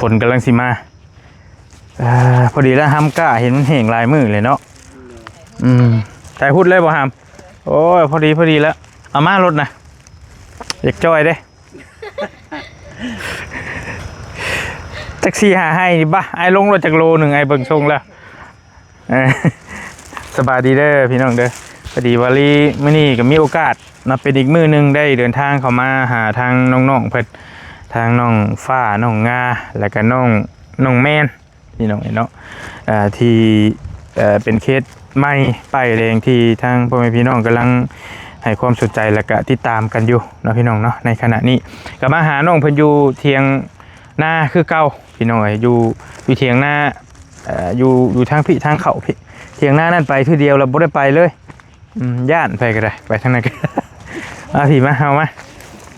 ຝົນກຳລັງຊິມາ ເອີ ພໍດີແລ້ວ ຮຳກ້າເຫັນມັນແຫ້ງຫຼາຍມື້ເລີຍເນາະ. ອືມ ຖ່າຍຮຸດເລີຍບໍ່ຮຳ? ໂອ້ຍ ພໍດີ ພໍດີແລ້ວ ເອົາມາລົດນະ ຢາກຈ່ອຍເດ້ ຈັກສີ່ຫ້າໄຮ່ນີ້ ບາ ອ້າຍລົງລົດຈັກໂລໜຶ່ງ ອ້າຍເບິ່ງຊົງແລ້ວ. ເອີ ສະບາຍດີເດີພີ່ນ້ອງເດີ ພໍດີວ່າລີມື້ນີ້ກໍມີໂອກາດເນາະ ເປັນອີກມື້ໜຶ່ງໄດ້ເດີນທາງເຂົ້າມາຫາທາງນ້ອງໆເພິ່ນ ທາງນ້ອງຟ້າ ນ້ອງງາ ແລ້ວກໍນ້ອງ ນ້ອງແມນ ພີ່ນ້ອງເອີຍເນາະ ເອີ ທີ່ ເອີ ເປັນເຂດໃໝ່ປ້າຍແດງ ທີ່ທາງພໍ່ແມ່ພີ່ນ້ອງກຳລັງໃຫ້ຄວາມສົນໃຈ ແລ້ວກະຕິດຕາມກັນຢູ່ເນາະ ພີ່ນ້ອງເນາະ. ໃນຂະນະນີ້ກໍມາຫານ້ອງເພິ່ນຢູ່ຖຽງນາຄືເກົ່າ ພີ່ນ້ອງເອີຍ ຢູ່ ຢູ່ຖຽງນາ ເອີ ຢູ່ ຢູ່ທາງພີ້ ທາງເຂົ້າພີ້ ຖຽງນານັ້ນໄປເທື່ອດຽວແລ້ວບໍ່ໄດ້ໄປເລີຍ. ອືມ ຢ້ານ ໃຜກໍໄດ້ ໄປທາງນັ້ນກໍ ມາພີ້ມາ ເຮົາມາ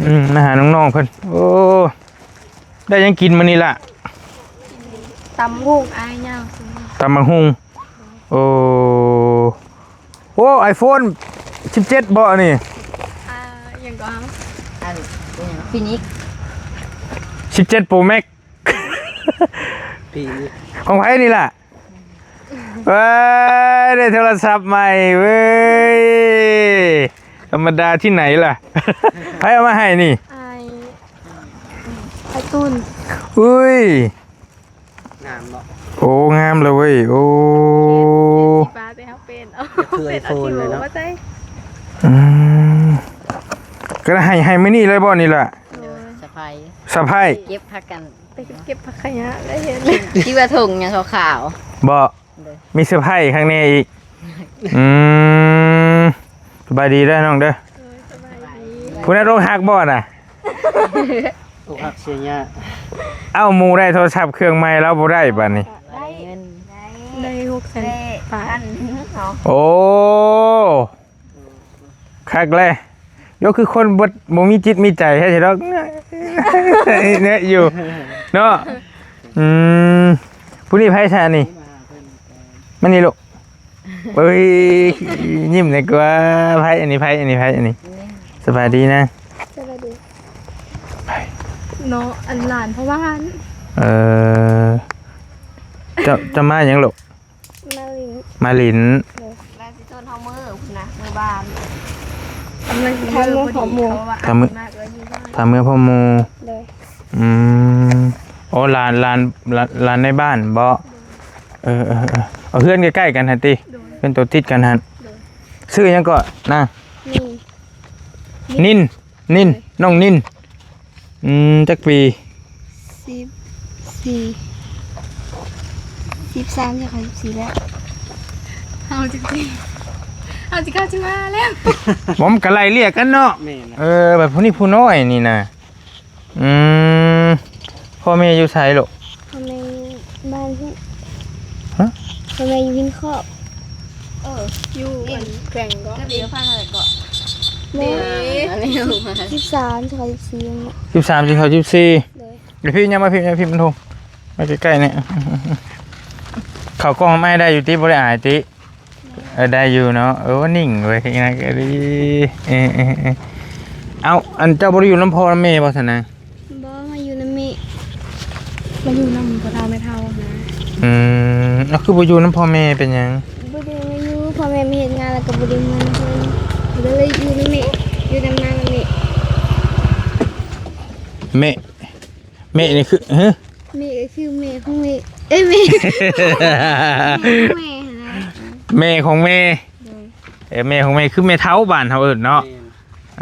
ອືມ ມາຫານ້ອງໆເພິ່ນ. ໂອ້ ໄດ້ຫຍັງກິນມື້ນີ້ລະ? ຕຳບັກຫຸ່ງອ້າຍຍ່າງ ຕຳບັກຫຸ່ງ. ໂອ້ ໂອ້ ໄອໂຟນສິບເຈັດບໍ່ອັນນີ້? ອ່າ ຫຍັງກໍ ອັນ ຟິນິກ ສິບເຈັດໂປຣແມັກ ຂອງໃຜນີ້ລະ? ເວີ້ຍ ໄດ້ໂທລະສັບໃໝ່ເວີ້ຍ ທຳມະດາທີ່ໄຫນລະ? ໃຜເອົາມາໃຫ້ນີ້? ອ້າຍ ອ້າຍຕຸນ. ອຸ້ຍ ງາມບໍ່? ໂອ້ ງາມລະເວີ້ຍ ໂອ້ ຊິປາແຕ່ເຮົາເປັນ ເອົາ ຄືໄອໂຟນເລີຍເນາະ ມາໃສ່. ອືມ ກໍໃຫ້ ໃຫ້ມື້ນີ້ເລີຍບໍ່ນີ້ລະ? ໂດຍ ສະໄພ ສະໄພ ເກັບພາກັນ ໄປເກັບຜັກຂະຫຍະໄດ້ເຫັນ ຄິດວ່າຖົງຫຍັງຂາວໆ ບໍ່? ໂດຍ ມີເຊີໄພຣສ໌ຂ້າງໃນອີກ. ອືມ ສະບາຍດີເດີນ້ອງເດີ. ໂດຍ ສະບາຍດີ. ຜູ້ນັ້ນອົກຫັກບໍ່ນະ? ອົກຫັກເສຍຍາ. ເອົ້າ ໝູ່ໄດ້ໂທລະສັບເຄື່ອງໃໝ່ ລາວບໍ່ໄດ້ບາດນີ້. ໄດ້ ໄດ້ຫົກແສນ ໄດ້ ປາຍ ພັນໜຶ່ງເນາະ. ໂອ້ ຄັກແລະ ໂຍ ຄືຄົນບໍ່ ບໍ່ມີຈິດມີໃຈແທ້ຊິດອກ ແນະຢູ່ເນາະ. ອືມ ຜູ້ນີ້ໃຜຊະນີ້? ມານີ້ລູກ ເອີຍ ຍິ້ມແດ່ກວ່າ. ໃຜອັນນີ້? ໃຜອັນນີ້? ໃຜອັນນີ້? ສະບາຍດີນະ. ສະບາຍດີ. ເນາະ ອັນຫຼານພໍ່ຫວານ. ເອີ ເຈົ້າ ເຈົ້າມາຫຍັງລູກ? ມາຫຼິ້ນ ມາຫຼິ້ນ. ໂດຍ ວ່າຊິຊົວນເຮົາເມືອພຸ້ນນະ ເມືອບ້ານ ກຳລັງຊິເມືອພໍດີ ຖ້າເມືອ ຖ້າເມືອພໍດີ ເຂົາວ່າ ຖ້າເມືອພໍດີ ຖ້າເມືອພໍດີ ເມືອພໍດີ. ໂດຍ ອືມ ໂອ້ ຫຼານ ຫຼານ ຫຼານ ຫຼານໃນບ້ານບໍ? ໂດຍ ເອີ ເອີ ເອີ ເອົາເຮືອນໃກ້ໆກັນຫັ້ນຕິ? ໂດຍ ເຮືອນໂຕຕິດກັນຫັ້ນ. ໂດຍ ຊື່ຫຍັງເກາະນາງ? ນິນ ນິນ. ນິນ ເອີ ນ້ອງນິນ. ອືມ ຈັກປີ? ສິບສີ່ ສິບສາມ ຈະເຂົ້າສິບສີ່ແລ້ວ. ເຮົາຈັກປີ? ເຮົາຊິເຂົ້າສິບຫ້າແລ້ວ. ບໍ່ ມັນກະໄລ່ເລຍກັນເນາະ. ແມ່ນ ເອີ ແບບຜູ້ນີ້ຜູ້ນ້ອຍນີ້ນະ. ອືມ ພໍ່ແມ່ຢູ່ໃສລູກ? ພໍ່ແມ່ຢູ່ບ້ານພຸ້ນ. ຮະ? ພໍ່ແມ່ຢູ່ຫີນຂອບ. ເອີ ຢູ່ອັນແຂວງເກາະ ເອີ ເອີ ເອີ ເອີ ເອີ ເອີ ເອີ ເອີ ເອີ ເອີ ເອີ ສິບສາມ ສິບສີ່ ສິບສາມ ສິບສີ່. ໂດຍ ດຽວພີ່ຍ່າງມາ ພີ່ຍ່າງ ພີ່ມັນທົ່ງ ມາໃກ້ໆນີ້. ເຂົ້າກ້ອງມາໃຫ້ໄດ້ຢູ່ຕິ ບໍ່ໄດ້ອາຍຕິ? ເອີ ໄດ້ຢູ່ເນາະ. ເອີ ວ່ານິ່ງເວີ້ຍ ເອີ ເອີ ເອີ ເອົາ ອັນເຈົ້າບໍ່ໄດ້ຢູ່ນຳພໍ່ນຳແມ່ບໍ່ຊັ້ນນະ? ບໍ່ ມາຢູ່ນຳແມ່ ມາຢູ່ນຳພໍ່ເຖົ້າແມ່ເຖົ້ານະ. ອືມ ເອົາ ຄືບໍ່ຢູ່ນຳພໍ່ແມ່ເປັນຫຍັງ? ບໍ່ໄດ້ມາຢູ່ ພໍ່ແມ່ມາເຮັດງານ ແລ້ວກໍບໍ່ໄດ້ມານຳເພິ່ນ ກໍເລີຍຢູ່ນຳແມ່ ຢູ່ນຳນາງນຳແມ່. ແມ່ ແມ່ນີ້ຄື ຮະ? ແມ່ກໍຄືແມ່ຂອງແມ່ ເອີຍ ແມ່ ແມ່ຂອງແມ່ ແມ່ຂອງແມ່. ໂດຍ ເອີ ແມ່ຂອງແມ່ ຄືແມ່ເຖົ້າບ້ານເຮົາເອີ້ນເນາະ. ແມ່ນ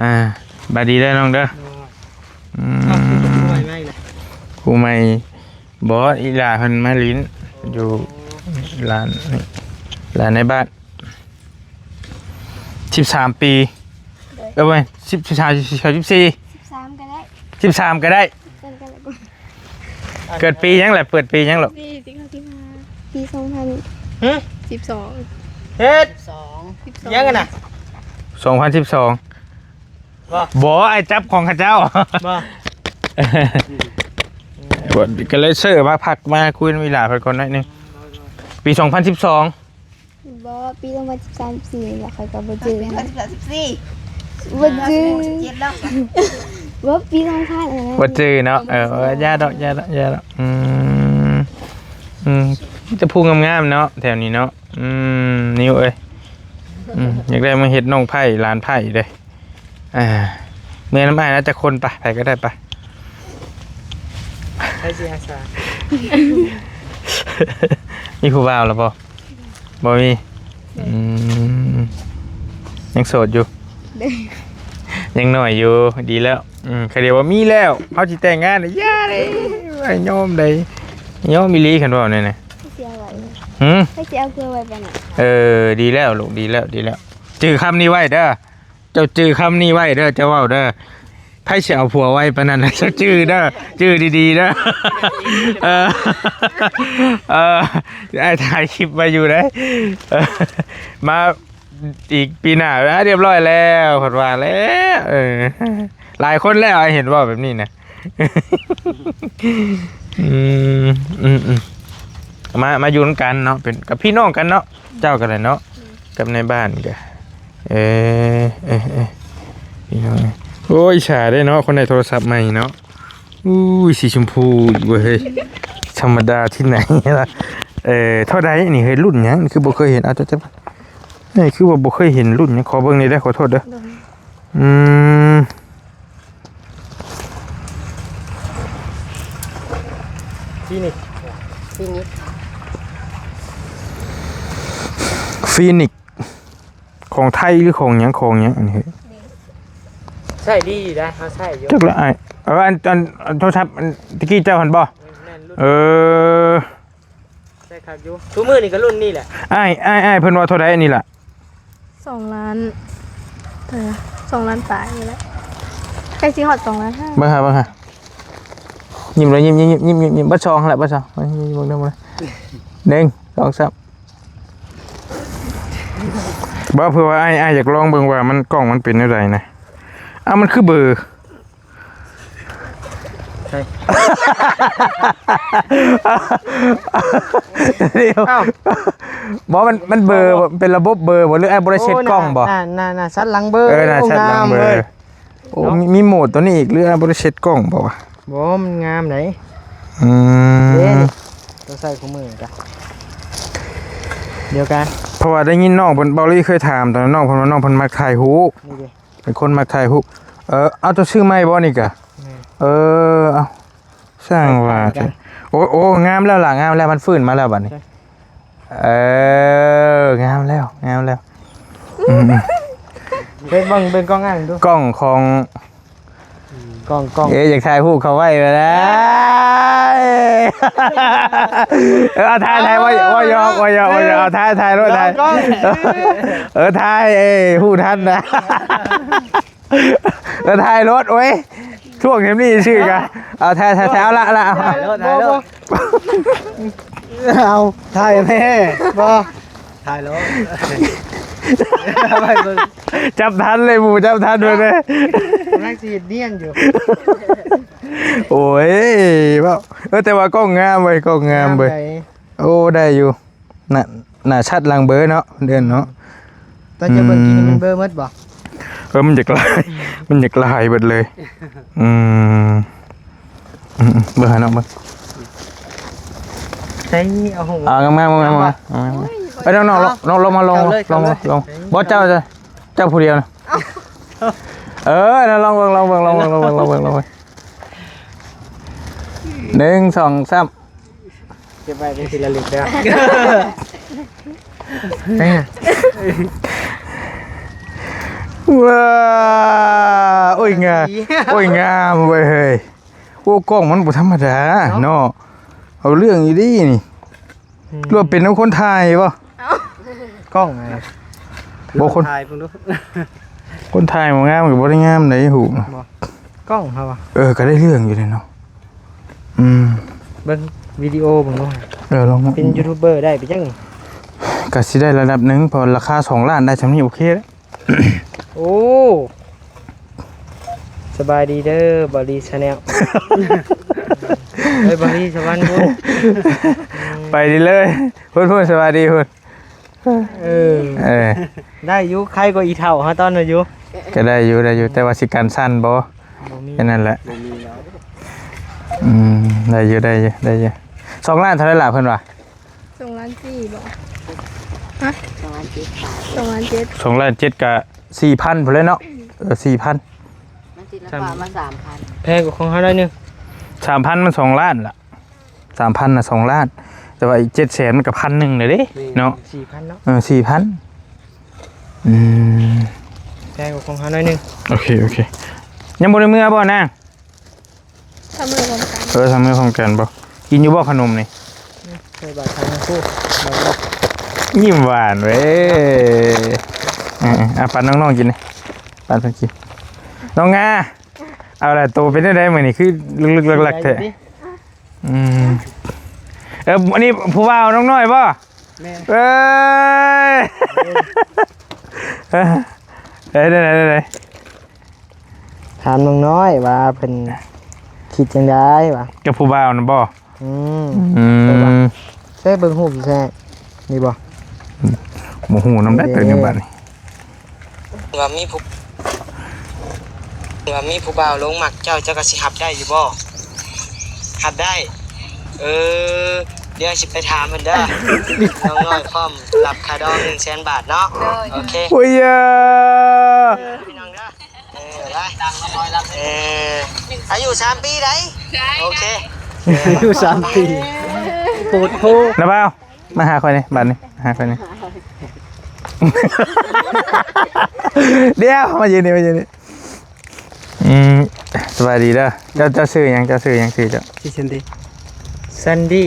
ອ່າ ສະບາຍດີເດີນ້ອງເດີ. ໂດຍ ອືມ ອ້າວ ຜູ້ໃໝ່ມາອີກລະ? ຜູ້ໃໝ່ບໍ ອີ່ຫຼ້າເພິ່ນມາຫຼິ້ນຢູ່ ໂອ້ ຫຼານ ຫຼານໃນບ້ານ ສິບສາມປີ. ໂດຍ ເອີ ບໍ່ແມ່ນ ສິບ ສິບສາມ ສິບສີ່ ສິບສາມກໍໄດ້ ສິບສາມກໍໄດ້ ສິບສາມກໍໄດ້. ເກີດປີຫຍັງລະ? ເປີດປີຫຍັງລະ? ປີ ປີສອງພັນ ຫຶ? ສິບສອງ ເຮັດ ສິບສອງ ຫຍັງຫັ້ນນະ? ສອງພັນສິບສອງ ບໍ່ ບໍ່ ອ້າຍຈັບຂອງເຂົາເຈົ້າ ບໍ່ ກໍເລີຍເຊີມາພັກມາຄຸຍນຳອີ່ຫຼ້າເພິ່ນກ່ອນໜ້ອຍໜຶ່ງ. ປີສອງພັນສິບສອງ ບໍ່ ປີສອງພັນສິບສາມ ສິບສີ່ ນີ້ແຫຼະ ຂ້ອຍກໍບໍ່ຈື່ ປີສອງພັນສິບສາມ ສິບສີ່ ບໍ່ຈື່ ສິບເຈັດແລ້ວ. ບໍ່ປີສອງພັນອັນນັ້ນ ບໍ່ຈື່ເນາະ. ເອີ ເອີ ຢ່າດອກ ຢ່າດອກ ຢ່າດອກ. ອືມ ອືມ ມີແຕ່ຜູ້ງາມໆເນາະ ແຖວນີ້ເນາະ. ອືມ ນິວເອີຍ ອືມ ຢາກໄດ້ມາເຮັດນ້ອງໃພ້ ຫຼານໃພ້ເດ້. ອ່າ ເມືອນຳອ້າຍນະ ຈັກຄົນ ໄປ ໃຜກໍໄດ້ໄປ. ໃຜຊິອາສາ? ມີຜູ້ບ່າວແລ້ວບໍ່? ບໍ່ມີ. ອືມ ຍັງໂສດຢູ່? ຍັງນ້ອຍຢູ່. ດີແລ້ວ. ອືມ ຄັນດຽວວ່າມີແລ້ວ ເຮົາຊິແຕ່ງງານ ຢ່າເດ້. ບໍ່ຍອມໃດ ຍອມອີ່ຫຼີ ຄັນເວົ້າແນວນີ້. ໃຜຊິເອົາໄວ້? ຫື? ໃຜຊິເອົາເພື່ອໄວ້ປານນັ້ນ? ເອີ ດີແລ້ວລູກ ດີແລ້ວ ດີແລ້ວ. ຈື່ຄຳນີ້ໄວ້ເດີ. ເຈົ້າຈື່ຄຳນີ້ໄວ້ເດີ ເຈົ້າເວົ້າເດີ. ໃຜຊິເອົາຜົວໄວປານນັ້ນ ເຈົ້າຈື່ເດີ ຈື່ດີໆເດີ. ເອີ ເອີ ອ້າຍຖ່າຍຄລິບໄວ້ຢູ່ເດ້. ເອີ ມາອີກປີໜ້າ ອາ ຮຽບຮ້ອຍແລ້ວ ເພິ່ນວ່າແລ້ວ. ເອີ ຫຼາຍຄົນແລ້ວ ອ້າຍເຫັນເວົ້າແບບນີ້ນະ. ອືມ ອືມ ອືມ ມາ ມາຢູ່ນຳກັນເນາະ ເປັນກັບພີ່ນ້ອງກັນເນາະ ເຈົ້າກໍໄດ້ເນາະ ກັບນາຍບ້ານກໍ ເອີ ເອີ ເອີ ພີ່ນ້ອງເອີຍ. ໂອ້ຍ ອິດສາເດ້ເນາະ ຄົນໄດ້ໂທລະສັບໃໝ່ເນາະ. ອຸ້ຍ ສີຊົມພູອີກເວີຍ ເຮີ້ຍ ທຳມະດາທີ່ໄຫນລະ. ເອີ ເທົ່າໃດນີ້ເຮີ້ຍ ລຸ້ນຫຍັງ ຄືບໍ່ເຄີຍເຫັນ? ເອົາ ຈັບ ເອີ ຄືວ່າບໍ່ເຄີຍເຫັນ ລຸ້ນຫຍັງ? ຂໍເບິ່ງແດ່ເດີ ຂໍໂທດເດີ. ອືມ ຟີນິກ ຟີນິກ ຟີນິກ ຂອງໄທຫຼືຂອງຫຍັງ ຂອງຫຍັງອັນນີ້? ໃຊ້ດີຢູ່ໄດ໋ ເຮົາໃຊ້ຢູ່ ຈັກລະອ້າຍ. ເອີ ອັນ ອັນ ອັນໂທລະສັບອັນຕະກີ້ເຈົ້າຫັ້ນບໍ່? ແມ່ນ ລຸ້ນ ເອີ ໃຊ້ຄັກຢູ່ ທຸກມື້ນີ້ກໍລຸ້ນນີ້ແຫຼະ. ອ້າຍ ອ້າຍ ອ້າຍເພິ່ນວ່າເທົ່າໃດອັນນີ້ລະ? ສອງລ້ານ ເອີ ສອງລ້ານປາຍນີ້ແຫຼະ ໃກ້ຊິຮອດສອງລ້ານຫ້າ. ເບິ່ງຫາ ເບິ່ງຫາ ຍິ້ມເລີຍ ຍິ້ມ ຍິ້ມ ຍິ້ມ ຍິ້ມ ຍິ້ມ ເບິດສອງຫັ້ນແຫຼະ ເບິດສອງ ຍິ້ມ ຍິ້ມ ຍິ້ມ ຍິ້ມ ໜຶ່ງ ສອງ ສາມ. ບໍ່ ເພື່ອວ່າອ້າຍ ອ້າຍຢາກລອງເບິ່ງວ່າມັນ ກ້ອງມັນເປັນແນວໃດນະ. ອ້າວ ມັນຄືເບີ ໃຊ່ ດຽວ ອ້າວ ບໍ່ ມັນ ມັນເບີ ເປັນລະບົບເບີບໍ່ ຫຼືອ້າຍບໍ່ໄດ້ເຊັດກ້ອງບໍ່? ໂອ້ ໜ້າ ໜ້າ ໜ້າຊັດຫຼັງເບີ ເອີ ໜ້າຊັດຫຼັງເບີ. ໂອ້ ໂອ້ ງາມເວີຍ ມີ ມີໂໝດຕົວນີ້ອີກ ຫຼືອ້າຍບໍ່ໄດ້ເຊັດກ້ອງບໍ່ວະ? ບໍ່ ມັນງາມໃດ. ອືມ ເດ້ ຕ້ອງໃສ່ຄູ່ມື້ກະດຽວກັນ ເພາະວ່າໄດ້ຍິນນ້ອງເພິ່ນ ເບົາລີເຄີຍຖາມ ຕອນນັ້ນນ້ອງເພິ່ນວ່າ ນ້ອງເພິ່ນມັກຖ່າຍຮູບ ນີ້ເດ້ ເປັນຄົນມັກຖ່າຍຮູບ. ເອີ ເອົາ ເຈົ້າຊື້ໃໝ່ບໍ່ນີ້ກະ? ແມ່ນ ເອີ ເອົາ ຊ່າງວ່າ ຄ້າຍໆກັນ. ໂອ້ ໂອ້ ງາມແລ້ວລະ ງາມແລ້ວ ມັນຟື້ນມາແລ້ວບັດນີ້. ເອີ ງາມແລ້ວ ງາມແລ້ວ. ອືມ ເບິ່ງ ເບິ່ງກ້ອງອ້າຍເບິ່ງດູ ກ້ອງຂອງ ກ້ອງ ກ້ອງ ເອີ ຢາກຖ່າຍຮູບເຂົາໄວ້ບໍ່ໄດ້. ເອີ ເອົາ ຖ່າຍ ຖ່າຍ ເວົ້າ ເວົ້າຫຍອກ ເວົ້າຫຍອກ ເວົ້າຫຍອກ ເອົາ ຖ່າຍ ຖ່າຍໂລດ ຖ່າຍ ກ້ອງ ເອີ ຖ່າຍ ເອີ ຮູ້ທັນນະ. ເອີ ຖ່າຍໂລດ ໂອ້ຍ ຊ່ວງແບບນີ້ຊື່ກະ ເອົາ ຖ່າຍ ຖ່າຍ ຖ່າຍ ເອົາລະ ເອົາລະ ເອົາ ຖ່າຍໂລດ ຖ່າຍໂລດ ເອົາ ຖ່າຍແມ່ ບໍ່ ຖ່າຍໂລດ ໄປເບິ່ງ ຈັບທັນເລີຍ ໝູ່ຈັບທັນເບິ່ງເລີຍ ກຳລັງຊິເຮັດນຽນຢູ່ ໂອ້ຍ ເວົ້າ ເອີ ແຕ່ວ່າກ້ອງງາມເວີຍ ກ້ອງງາມເວີຍ ງາມໃດ ໂອ້ ໄດ້ຢູ່. ໜ້າ ໜ້າຊັດຫຼັງເບີເນາະ ເດືອນເນາະ ຕອນເຈົ້າເບິ່ງ ອືມ ກີ້ນີ້ມັນເບີໝົດບໍ່? ເອີ ມັນຢາກຫຼາຍ ມັນຢາກຫຼາຍເບິດເລີຍ. ອືມ ອືມ ເບິ່ງໃຫ້ນ້ອງເບິ່ງ ໃສ່ ເອົາຫົງ ເອົາງາມໆ ງາມໆ ງາມໆ ເອີຍ ນ້ອງໆ ນ້ອງໆ ລົງມາ ລົງ ເອົາເລີຍ ລົງມາ ເອົາເລີຍ ລົງ ບໍ່ ເຈົ້າ ເຈົ້າ ເຈົ້າຜູ້ດຽວນະ ເອີ ນັ້ນ ລອງເບິ່ງ ລອງເບິ່ງ ລອງເບິ່ງ ລອງເບິ່ງ ໜຶ່ງ ສອງ ສາມ. ເກັບໄວ້ເປັນທີ່ລະລຶກເດີ ວ້າ ໂອ້ຍ ງາມ ໂອ້ຍ ງາມເວີຍເຮີ້ຍ ໂອ້ ກ້ອງມັນບໍ່ທຳມະດາເນາະ ເອົາເລື່ອງອີ່ຫຼີນີ້ ອືມ ຫຼືວ່າເປັນນຳຄົນຖ່າຍບໍ່? ເອົ້າ ກ້ອງໄງ ບໍ່ ຄົນຖ່າຍເບິ່ງດູ ຄົນຖ່າຍບໍ່ງາມກໍບໍ່ໄດ້ງາມໃດຮູບ ບໍ່ ກ້ອງເຮົາອະ ເອີ ກໍໄດ້ເລື່ອງຢູ່ເດເນາະ ອືມ ເບິ່ງວິດີໂອເບິ່ງດູ ເອີ ລອງ ເປັນຢູທູບເບີໄດ້ໄປຈັ່ງນີ້ ກໍຊິໄດ້ລະດັບໜຶ່ງ ເພາະລາຄາສອງລ້ານໄດ້ຊ່ຳນີ້ໂອເຄແລ້ວ ໂອ້ ສະບາຍດີເດີ ບາລີຊາແນລ ເອີຍ ບາລີສະຫວັນພຸ້ນ ໄປດີເລີຍ ພຸ້ນໆ ສະບາຍດີພຸ້ນ ເອີ ເອີ ໄດ້ຢູ່ ໄຄກວ່າອີເຖົ້າເຮົາຕອນນັ້ນຢູ່ ກໍໄດ້ຢູ່ ໄດ້ຢູ່ ແຕ່ວ່າຊິກັນສັ່ນບໍ່? ບໍ່ມີ ແຄ່ນັ້ນແຫຼະ ບໍ່ມີແລ້ວ ອືມ ໄດ້ຢູ່ ໄດ້ຢູ່ ໄດ້ຢູ່ ສອງລ້ານເທົ່າໃດລະເພິ່ນວ່າ? ສອງລ້ານສີ່ບໍ່? ຮະ? ສອງລ້ານເຈັດ ສອງລ້ານເຈັດ ສອງລ້ານເຈັດກະສີ່ພັນພຸ້ນແຫຼະເນາະ ເອີ ສີ່ພັນ ມັນຊິລາຄາມາສາມພັນ ແພງກວ່າຂອງເຮົາໜ້ອຍໜຶ່ງ ສາມພັນມັນສອງລ້ານລະ ສາມພັນນະສອງລ້ານ ແຕ່ວ່າອີກເຈັດແສນມັນກະພັນໜຶ່ງແລ້ວເດ້ ແມ່ນ ເນາະ ສີ່ພັນເນາະ ເອີ ສີ່ພັນ ອືມ ແພງກວ່າຂອງເຮົາໜ້ອຍໜຶ່ງ ໂອເຄ ໂອເຄ ຍັງບໍ່ໄດ້ເມືອບໍ່ນາງ? ຖ້າເມືອພ້ອມກັນ ເອີ ຖ້າເມືອພ້ອມກັນບໍ່? ກິນຢູ່ບໍ່ຂະໜົມນີ້? ໃສ່ບາດທາງຜູ້ ຍິ້ມຫວານເວີຍ ເອີໆ ເອົາປັນນ້ອງໆກິນນີ້ ປັນເພິ່ນກິນ ນ້ອງງາ ເອົາລະ ໂຕເປັນແນວໃດມື້ນີ້ ຄືລຶກໆຫຼັກໆແທ້? ອືມ ເອີ ອັນນີ້ຜູ້ບ່າວນ້ອງນ້ອຍບໍ່? ແມ່ນ ເອີຍ ເອີ ໄດ້ໆ ໄດ້ໆ ຖາມນ້ອງນ້ອຍວ່າເພິ່ນຄິດຈັ່ງໃດວ່າ ກັບຜູ້ບ່າວນັ້ນບໍ່? ອືມ ອືມ ໃຊ້ເບິ່ງຮູບແຊະ ນີ້ບໍ່? ບໍ່ຮູ້ນຳໄດ້ ເອີ ຕົວນີ້ບາດນີ້ ວ່າມີຜູ້ ວ່າມີຜູ້ບ່າວຫຼົງມັກເຈົ້າ ເຈົ້າກໍຊິຮັບໄດ້ຢູ່ບໍ່? ຮັບໄດ້ ເອີ ດຽວຊິໄປຖາມເພິ່ນເດີ ນ້ອງນ້ອຍພ້ອມຮັບຄ່າດອງໜຶ່ງແສນບາດເນາະ ໂດຍ ໂອເຄ ໂອ້ຍ ເອີ ພີ່ນ້ອງເດີ ເອີ ໄປ ເອີ ອາຍຸສາມປີໃດ ໂອເຄ ອາຍຸສາມປີ ໂພດໂພ ນະບ່າວ ມາຫາຂ້ອຍນີ້ ບາດນີ້ ຫາຂ້ອຍນີ້ ດຽວ ມາຢືນນີ້ ມາຢືນນີ້ ອືມ ສະບາຍດີເດີ ເຈົ້າ ເຈົ້າຊື່ຫຍັງ? ເຈົ້າຊື່ຫຍັງ? ຊື່ເຈົ້າ ຊື່ແຊນດີ ແຊນດີ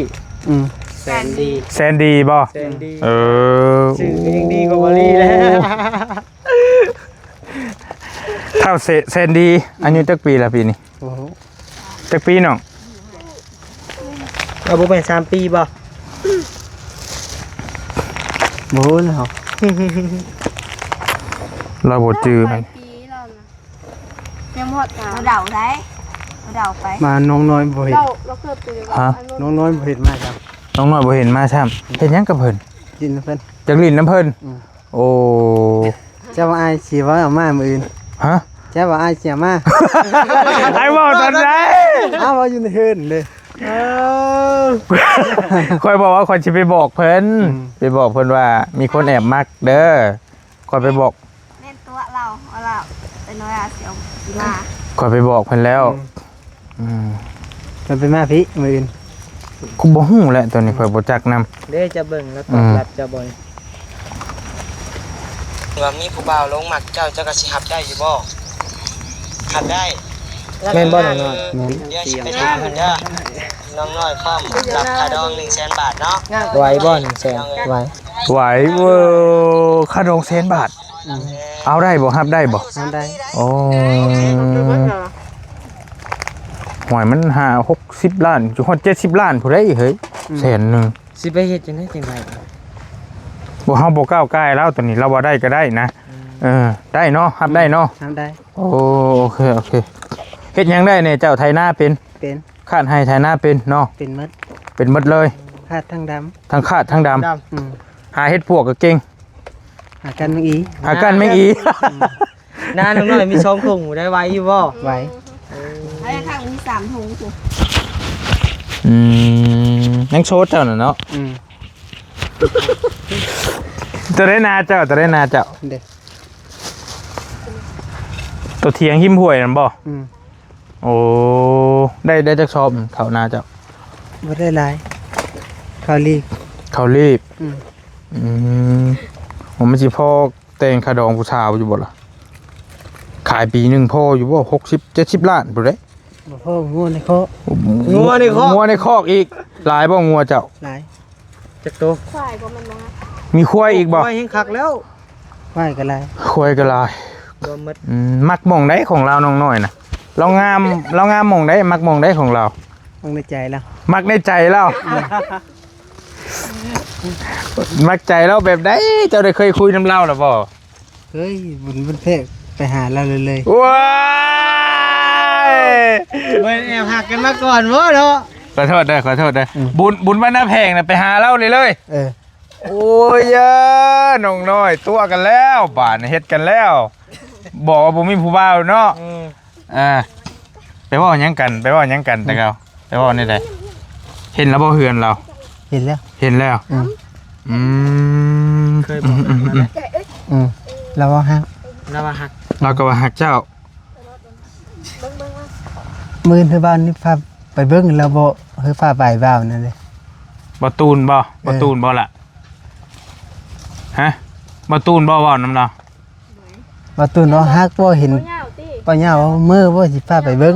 ອືມ ແຊນດີ ແຊນດີບໍ່? ແຊນດີ ເອີ ຊື່ຍັງດີກວ່າບໍລີແລ້ວ ທ້າວແຊ- ແຊນດີ ອາຍຸຈັກປີລະປີນີ້? ໂອ້ໂຫ ຈັກປີນ້ອງ? ເອົາ ບໍ່ແມ່ນສາມປີບໍ່? ບໍ່ຮູ້ແລ້ວ ລາວບໍ່ຈື່ ປາຍປີລາວນະ ຍັງບໍ່ຮອດສາມ ບໍ່ເດົາໄດ້ ບໍ່ເດົາໄປ ມານ້ອງນ້ອຍບໍ່ເຫັນ ເຮົາ ເຮົາເກີດປີ ຮະ ນ້ອງນ້ອຍບໍ່ເຫັນມາຊ້ຳ ນ້ອງນ້ອຍບໍ່ເຫັນມາຊ້ຳ ເຮັດຫຍັງກັບເພິ່ນ? ຫຼິ້ນນຳເພິ່ນ ຢາກຫຼິ້ນນຳເພິ່ນ ອືມ ໂອ້ ເຈົ້າວ່າອ້າຍຊິເວົ້າເອົາມາມື້ອື່ນ ຮະ? ເຈົ້າວ່າອ້າຍຊິເອົາມາ ອ້າຍເວົ້າຕອນໃດ? ອ້າວ ເວົ້າຢູ່ໃນເຮືອນເດ້ ເອີ ຂ້ອຍບອກວ່າຂ້ອຍຊິໄປບອກເພິ່ນ ອືມ ໄປບອກເພິ່ນວ່າມີຄົນແອບມັກເດີ ຂ້ອຍໄປບອກ ແມ່ນຕົວະລາວ ວ່າລາວເປັນວ່າຊິເອົາຊິມາ ຂ້ອຍໄປບອກເພິ່ນແລ້ວ ອືມ ອືມ ເພິ່ນໄປມາພີ້ມື້ອື່ນ ກູບໍ່ຮູ້ແຫຼະ ໂຕນີ້ຂ້ອຍບໍ່ຈັກນຳ ເດ້ ຈະເບິ່ງແລ້ວຕອບ ອືມ ລັບເຈົ້າບໍ່ນີ້ ວ່າມີຜູ້ບ່າວຫຼົງມັກເຈົ້າ ເຈົ້າກໍຊິຮັບໄດ້ຢູ່ບໍ່? ຮັບໄດ້ ແມ່ນບໍ່ນ້ອງນ້ອຍ? ແມ່ນ ດຽວຊິໄປຖາມເດີ ນ້ອງນ້ອຍພ້ອມຮັບຄ່າດອງໜຶ່ງແສນບາດເນາະ ໄຫວບໍ່ໜຶ່ງແສນ? ໄຫວ ໄຫວເວີ ຄ່າດອງແສນບາດ ອືມ ເອົາໄດ້ບໍ່? ຮັບໄດ້ບໍ່? ຮັບໄດ້ ໂອ້ ໂອເຄ ໂອເຄ ໂອເຄ ຫວຍ ມັນຫ້າຫົກສິບລ້ານ ຈະຮອດເຈັດສິບລ້ານພຸ້ນເດ້ເຮີ້ຍ ອືມ ແສນໜຶ່ງ ຊິໄປເຮັດຈັ່ງໃດຈັ່ງໃດ ບໍ່ ເຮົາບໍ່ກ້າວກ່າຍລາວ ຕອນນີ້ລາວວ່າໄດ້ກໍໄດ້ນະ ອືມ ເອີ ໄດ້ເນາະ ຮັບໄດ້ເນາະ ອືມ ຮັບໄດ້ ໂອ້ ໂອເຄ ໂອເຄ ເຮັດຫຍັງໄດ້ແດ່ເຈົ້າ? ໄຖນາເປັນ? ເປັນ ຄາດໄຮ່ໄຖນາເປັນເນາະ? ເປັນໝົດ ເປັນໝົດເລີຍ ຄາດທັງດຳ ທັງຄາດທັງດຳ ດຳ ອືມ ຫາເຫັດປວກກໍເກັ່ງ ຫາກ້ານແມງອີ ຫາກ້ານແມງອີ ອືມ ນານ້ອງນ້ອຍມີສອງຖົງໄດ້ໄຫວຢູ່ບໍ່? ໄຫວ ເອີ ໄອ້ທາງມີສາມຖົງພຸ້ນ ອືມ ຍັງໂສດເຈົ້ານະເນາະ ອືມ ຕົວໃດນາເຈົ້າ? ຕົວໃດນາເຈົ້າ? ເດ້ ຕົວຖຽງຮິມຫ້ວຍນັ້ນບໍ່? ອືມ ໂອ້ ໄດ້ ໄດ້ຈັກຊອບເຂົ້ານາເຈົ້າ? ບໍ່ໄດ້ຫຼາຍ ເຂົ້າລີບ ເຂົ້າລີບ ອືມ ອືມ ໂອ້ ມັນຊິພໍແຕ່ງຄ່າດອງຜູ້ສາວຢູ່ບໍ່ລະ? ຂາຍປີໜຶ່ງພໍຢູ່ບໍ່? ຫົກສິບເຈັດສິບລ້ານພຸ້ນເດ້ ບໍ່ພໍ ງົວໃນຄອກ ງົວໃນຄອກ ງົວໃນຄອກອີກ ຫຼາຍບໍ່ງົວເຈົ້າ? ຫຼາຍ ຈັກໂຕ? ຄວາຍກໍແມ່ນບໍ່? ມີຄວາຍອີກບໍ່? ຄວາຍແຮງຄັກແລ້ວ ຄວາຍກໍຫຼາຍ ຄວາຍກໍຫຼາຍ ລວມໝົດ ອືມ ມັກໝ່ອງໃດຂອງລາວນ້ອງນ້ອຍນະ? ລາວງາມ ລາວງາມໝ່ອງໃດ? ມັກໝ່ອງໃດຂອງລາວ? ມັກໃນໃຈລາວ ມັກໃນໃຈລາວ ອືມ ມັກໃຈລາວແບບໃດ? ເຈົ້າໄດ້ເຄີຍຄຸຍນຳລາວແລ້ວບໍ່? ເຮີ້ຍ ບຸນ ບຸນແພກໄປຫາລາວເລີຍ ໂອ້ຍ ບໍ່ແມ່ນແອບຮັກກັນມາກ່ອນບໍ່ເນາະ? ຂໍໂທດເດີ ຂໍໂທດເດີ ອືມ ບຸນ ບຸນວັນນາແພງນະ ໄປຫາລາວເລີຍ ເອີ ໂອ້ຍ ນ້ອງນ້ອຍຕົວະກັນແລ້ວ ບາດນີ້ເຮັດກັນແລ້ວ ບອກວ່າບໍ່ມີຜູ້ບ່າວເນາະ ອືມ ອ່າ ເວົ້າຫຍັງກັນ? ໄປເວົ້າຫຍັງກັນແຕ່ເກົ່າ? ໄປເວົ້າແນວໃດ? ເຫັນແລ້ວບໍ່ເຮືອນລາວ? ເຫັນແລ້ວ. ເຫັນແລ້ວ? ອືມ. ອືມ. ເຄີຍບອກ ອືມ ອືມ ອືມ. ອືມ. ລາວວ່າຮັກ. ລາວວ່າຮັກ. ລາວກໍວ່າຮັກເຈົ້າ. ມື້ຄືບ້ານນີ້ພາໄປເບິ່ງແລ້ວບໍ່? ຄືພາໄປບ່າວນັ້ນເດ້. ບໍ່ຕູນບໍ່? ເອີ ບໍ່ຕູນບໍ່ລະ? ຮະ? ບໍ່ຕູນບໍ່ເວົ້ານຳລາວ? ບໍ່ຕູນເວົ້າຮັກບໍ່ເຫັນ ບໍ່ຍາວຕິ? ບໍ່ຍາວເວົ້າເມີບໍ່ ຊິພາໄປເບິ່ງ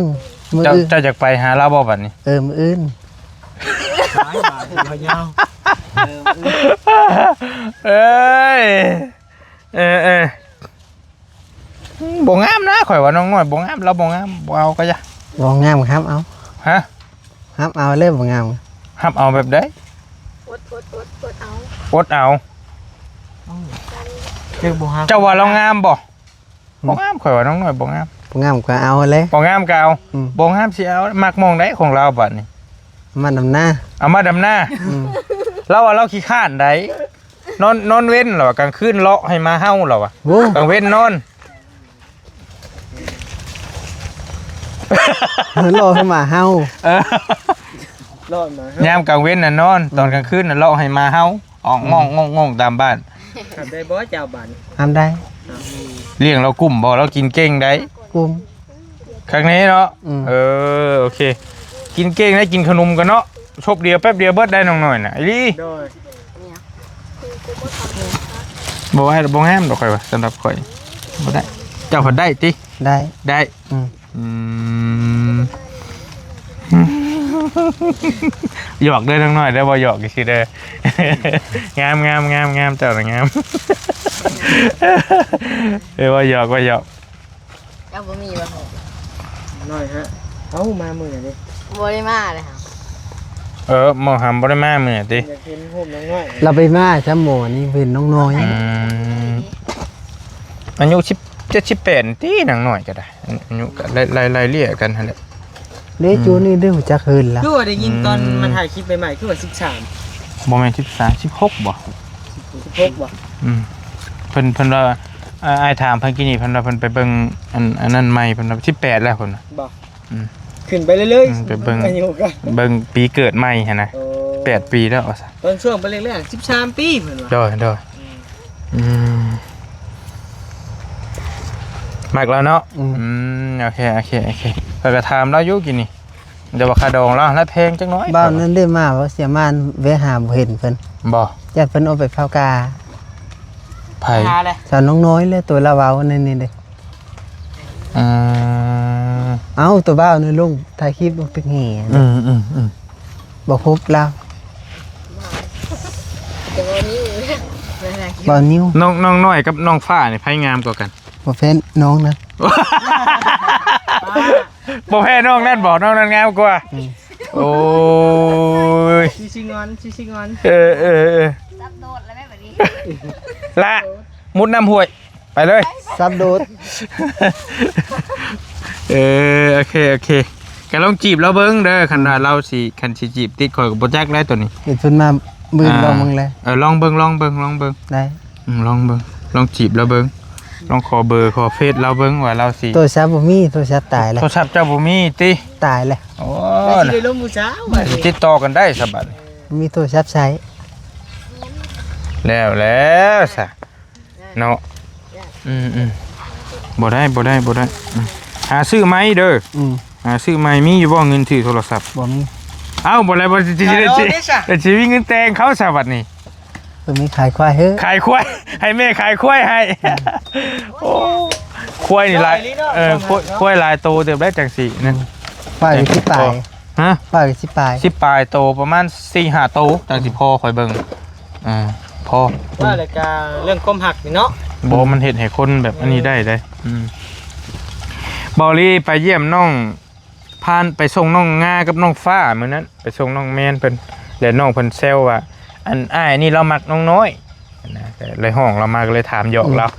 ມື້ອື່ນ. ເຈົ້າ ເຈົ້າຢາກໄປຫາລາວບໍ່ບັດນີ້? ເອີ ມື້ອື່ນ. ບາຍ ບາຍ ບໍ່ຍາວ. ເອີ ມື້ອື່ນ. ເອີຍ ເອີ ເອີ. ອືມ ບໍ່ງາມນະ ຂ້ອຍວ່ານ້ອງນ້ອຍບໍ່ງາມ ລາວບໍ່ງາມ ບໍ່ເອົາກໍຢ່າ. ບໍ່ງາມກໍຮັບເອົາ. ຮະ? ຮັບເອົາເລີຍ ບໍ່ງາມ. ຮັບເອົາແບບໃດ? ອົດ ອົດ ອົດ ອົດເອົາ. ອົດເອົາ. ເຈົ້າບໍ່ຮັບ ເຈົ້າວ່າລາວງາມບໍ່? ອືມ ບໍ່ງາມ ຂ້ອຍວ່ານ້ອງນ້ອຍບໍ່ງາມ. ບໍ່ງາມກໍເອົາແຫຼະ. ບໍ່ງາມກໍເອົາ. ອືມ ບໍ່ງາມຊິເອົາ. ມັກໝ່ອງໃດຂອງລາວບັດນີ້? ມາດຳນາ. ເອົາມາດຳນາ. ອືມ ລາວວ່າລາວຂີ້ຄ້ານໃດ. ນອນ ນອນເວັນລາວວ່າ ກາງຄືນເລາະໃຫ້ໝາເຫົ່າລາວວ່າ. ໂອ້ ກາງເວັນນອນ ເລາະໃຫ້ໝາເຫົ່າ. ເອີ ເລາະໃຫ້ໝາເຫົ່າ. ຍາມກາງເວັນນະນອນ ອືມ ຕອນກາງຄືນນະເລາະໃຫ້ໝາເຫົ່າ ອອກ ອືມ ງອງໆໆຕາມບ້ານ. ຮັບໄດ້ບໍ່ເຈົ້າບາດນີ້? ຮັບໄດ້. ລ້ຽງລາວກຸ້ມບໍ່? ລາວກິນເກັ່ງໃດ໋. ກຸ້ມ. ຄັກແນ່ເນາະ. ອືມ ເອີ ໂອເຄ ກິນເກັ່ງໄດ໋ ກິນຂະໜົມກັນເນາະ. ຊົບດຽວແປັບດຽວເບິດໄດ໋ ນ້ອງນ້ອຍນະ ອີ່ຫຼີ. ໂດຍ. ບໍ່ວ່າ ບໍ່ງາມດອກ ຂ້ອຍວ່າ ສຳລັບຂ້ອຍບໍ່ໄດ້. ເຈົ້າພັດໄດ້ຕິ? ໄດ້. ໄດ້. ອືມ ອືມ ຫຍອກເດີນ້ອງນ້ອຍເດີ ບໍ່ຫຍອກຊື່ໆເດີ. ງາມໆໆໆ ເຈົ້ານະງາມ. ເອີ ບໍ່ຫຍອກ ບໍ່ຫຍອກ. ເຈົ້າບໍ່ມີບໍ່? ນ້ອຍຮະ. ເອົ້າ ມາມື້ນີ້. ບໍ່ໄດ້ມາເລີຍ. ເອີ ໝໍຫຳບໍ່ໄດ້ມາມື້ນີ້ຕິ? ຢາກເຫັນຮູບນ້ອງນ້ອຍ. ລາວໄປມາຊະ ໝໍນີ້ເຫັນນ້ອງນ້ອຍ. ອືມ ອາຍຸສິບເຈັດ ສິບແປດຕິ ນາງນ້ອຍກໍໄດ້. ອາຍຸກໍໄລ່ ໄລ່ ໄລ່ເລ່ຍກັນຫັ້ນແຫຼະ. ເດ້ ອືມ ຈູນີ້ໄດ້ຮູ້ຈັກເຮີນລະ. ຄືວ່າໄດ້ຍິນຕອນ ອືມ ມາຖ່າຍຄລິບໃໝ່ໆ ຄືວ່າສິບສາມ. ບໍ່ແມ່ນສິບສາມ ສິບຫົກບໍ່? ສິບຫົກບໍ່? ອືມ ເພິ່ນ ເພິ່ນວ່າ ອ້າຍ ອ້າຍຖາມເພິ່ນກີ້ນີ້ ເພິ່ນວ່າເພິ່ນໄປເບິ່ງອັນ ອັນນັ້ນໃໝ່ ເພິ່ນວ່າສິບແປດແລ້ວ ເພິ່ນວ່າ. ບໍ່? ອືມ ຂຶ້ນໄປເລື້ອຍໆ. ອືມ ໄປເບິ່ງ ອາຍຸກໍ ເບິ່ງປີເກີດໃໝ່ຫັ້ນນະ. ໂອ້ ແປດປີແລ້ວວ່າຊັ້ນ. ຕອນຊ່ວງໄປແລກໆ ສິບສາມປີ ເພິ່ນວ່າ. ໂດຍ ໂດຍ. ອືມ ອືມ ມັກລາວເນາະ. ອືມ ອືມ ໂອເຄ ໂອເຄ ໂອເຄ. ຂ້ອຍກໍຖາມລາວຢູ່ກີ້ນີ້ ແຕ່ວ່າຄ່າດອງລາວຫັ້ນລະແພງຈັກໜ້ອຍ. ບ່າວນັ້ນໄດ້ມາບໍ່? ເສຍມານແວະຫາບໍ່ເຫັນເພິ່ນ. ບໍ່? ຢ້ານເພິ່ນອອກໄປເຝົ້າກາ. ໃຜ? ສາວນ້ອງນ້ອຍແຫຼະ ໂຕລາວເວົ້າໃນນີ້ເດ້. ອືມ ເອົ້າ ໂຕບ່າວນີ້ລົງຖ່າຍຄລິບລົງຕຶກແຫ່. ອືມ ອືມ ອືມ. ບໍ່ພົບລາວ. ແຕ່ບໍ່ນິວ ບໍ່ນິວ. ນ້ອງ ນ້ອງນ້ອຍກັບນ້ອງຟ້ານີ້ໃຜງາມກວ່າກັນ? ບໍ່ແພ້ນ້ອງນະ. ບໍ່ແພ້ນ້ອງນັ້ນບໍ? ນ້ອງນັ້ນງາມກວ່າ. ອືມ ໂອ້ຍ ຊິຊິງອນ ຊິຊິງອນ. ເອີ ເອີ ເອີ ສັບໂດດແລ້ວແມ່ບາດນີ້ ລະ ມຸດນ້ຳຫ້ວຍ ໄປເລີຍ ສັບໂດດ. ເອີ ໂອເຄ ໂອເຄ ກໍລອງຈີບລາວເບິ່ງເດີ. ຄັນວ່າລາວຊິ ຄັນຊິຈີບຕິດ ຂ້ອຍກໍບໍ່ຈັກໄດ໋ໂຕນີ້. ເຫັນເພິ່ນມາມື້ ອ່າ ລອງເບິ່ງແຫຼະ. ເອີ ລອງເບິ່ງ ລອງເບິ່ງ ລອງເບິ່ງ. ໄດ້. ອືມ ລອງເບິ່ງ ລອງຈີບລາວເບິ່ງ ລອງຂໍເບີ ຂໍເຟສລາວເບິ່ງວ່າລາວຊິ. ໂທລະສັບບໍ່ມີ ໂທລະສັບຕາຍແລ້ວ. ໂທລະສັບເຈົ້າບໍ່ມີຕິ? ຕາຍແລ້ວ. ໂອ້ ແລ້ວຊິໄດ້ລົມຜູ້ສາວບັດນີ້ ຕິດຕໍ່ກັນໄດ້ຊະບັດນີ້. ບໍ່ມີໂທລະສັບໃຊ້ ແລ້ວ ແລ້ວຊະເນາະ. ອືມໆ ບໍ່ໄດ້ ບໍ່ໄດ້ ບໍ່ໄດ້. ອືມ ຫາຊື້ໃໝ່ເດີ. ອືມ ຫາຊື້ໃໝ່. ມີຢູ່ບໍ່ເງິນຊື້ໂທລະສັບ? ບໍ່ມີ. ເອົ້າ ບໍ່ໄດ້ ບໍ່ໄດ້ ຊິມີເງິນແຕ່ງເຂົາຊະບັດນີ້. ເອີ ມີຂາຍຄວາຍເຮີ້ ຂາຍຄວາຍ ໃຫ້ແມ່ຂາຍຄວາຍໃຫ້. ໂອ້ ຄວາຍນີ້ຫຼາຍ. ເອີ ຄວາຍ ຄວາຍຫຼາຍໂຕເຕີບໄດ໋ ຈັ່ງຊີ້ນັ້ນ. ຄວາຍສິບປາຍ. ຮະ? ຄວາຍສິບປາຍ ສິບປາຍໂຕ ປະມານສີ່ຫ້າໂຕ ຈັ່ງຊິພໍ ຂ້ອຍເບິ່ງ. ອ່າ ພໍ ວ່າແລ້ວກະເລື່ອງຄວາມຮັກນີ້ເນາະ. ບໍ່ ມັນເຮັດໃຫ້ຄົນແບບອັນນີ້ໄດ້ເດ້. ອືມ ເບົາລີໄປຢ້ຽມນ້ອງ ຜ່ານໄປສົ່ງນ້ອງງາກັບນ້ອງຟ້າມື້ນັ້ນ ໄປສົ່ງນ້ອງແມນເພິ່ນ ແລະ ນ້ອງເພິ່ນແຊວວ່າ ອັນ ອ້າຍນີ້ລາວມັກນ້ອງນ້ອຍນະ ກໍເລີຍຮ້ອງລາວມາ ກໍເລີຍຖາມຫຍອກລາວ. ອືມ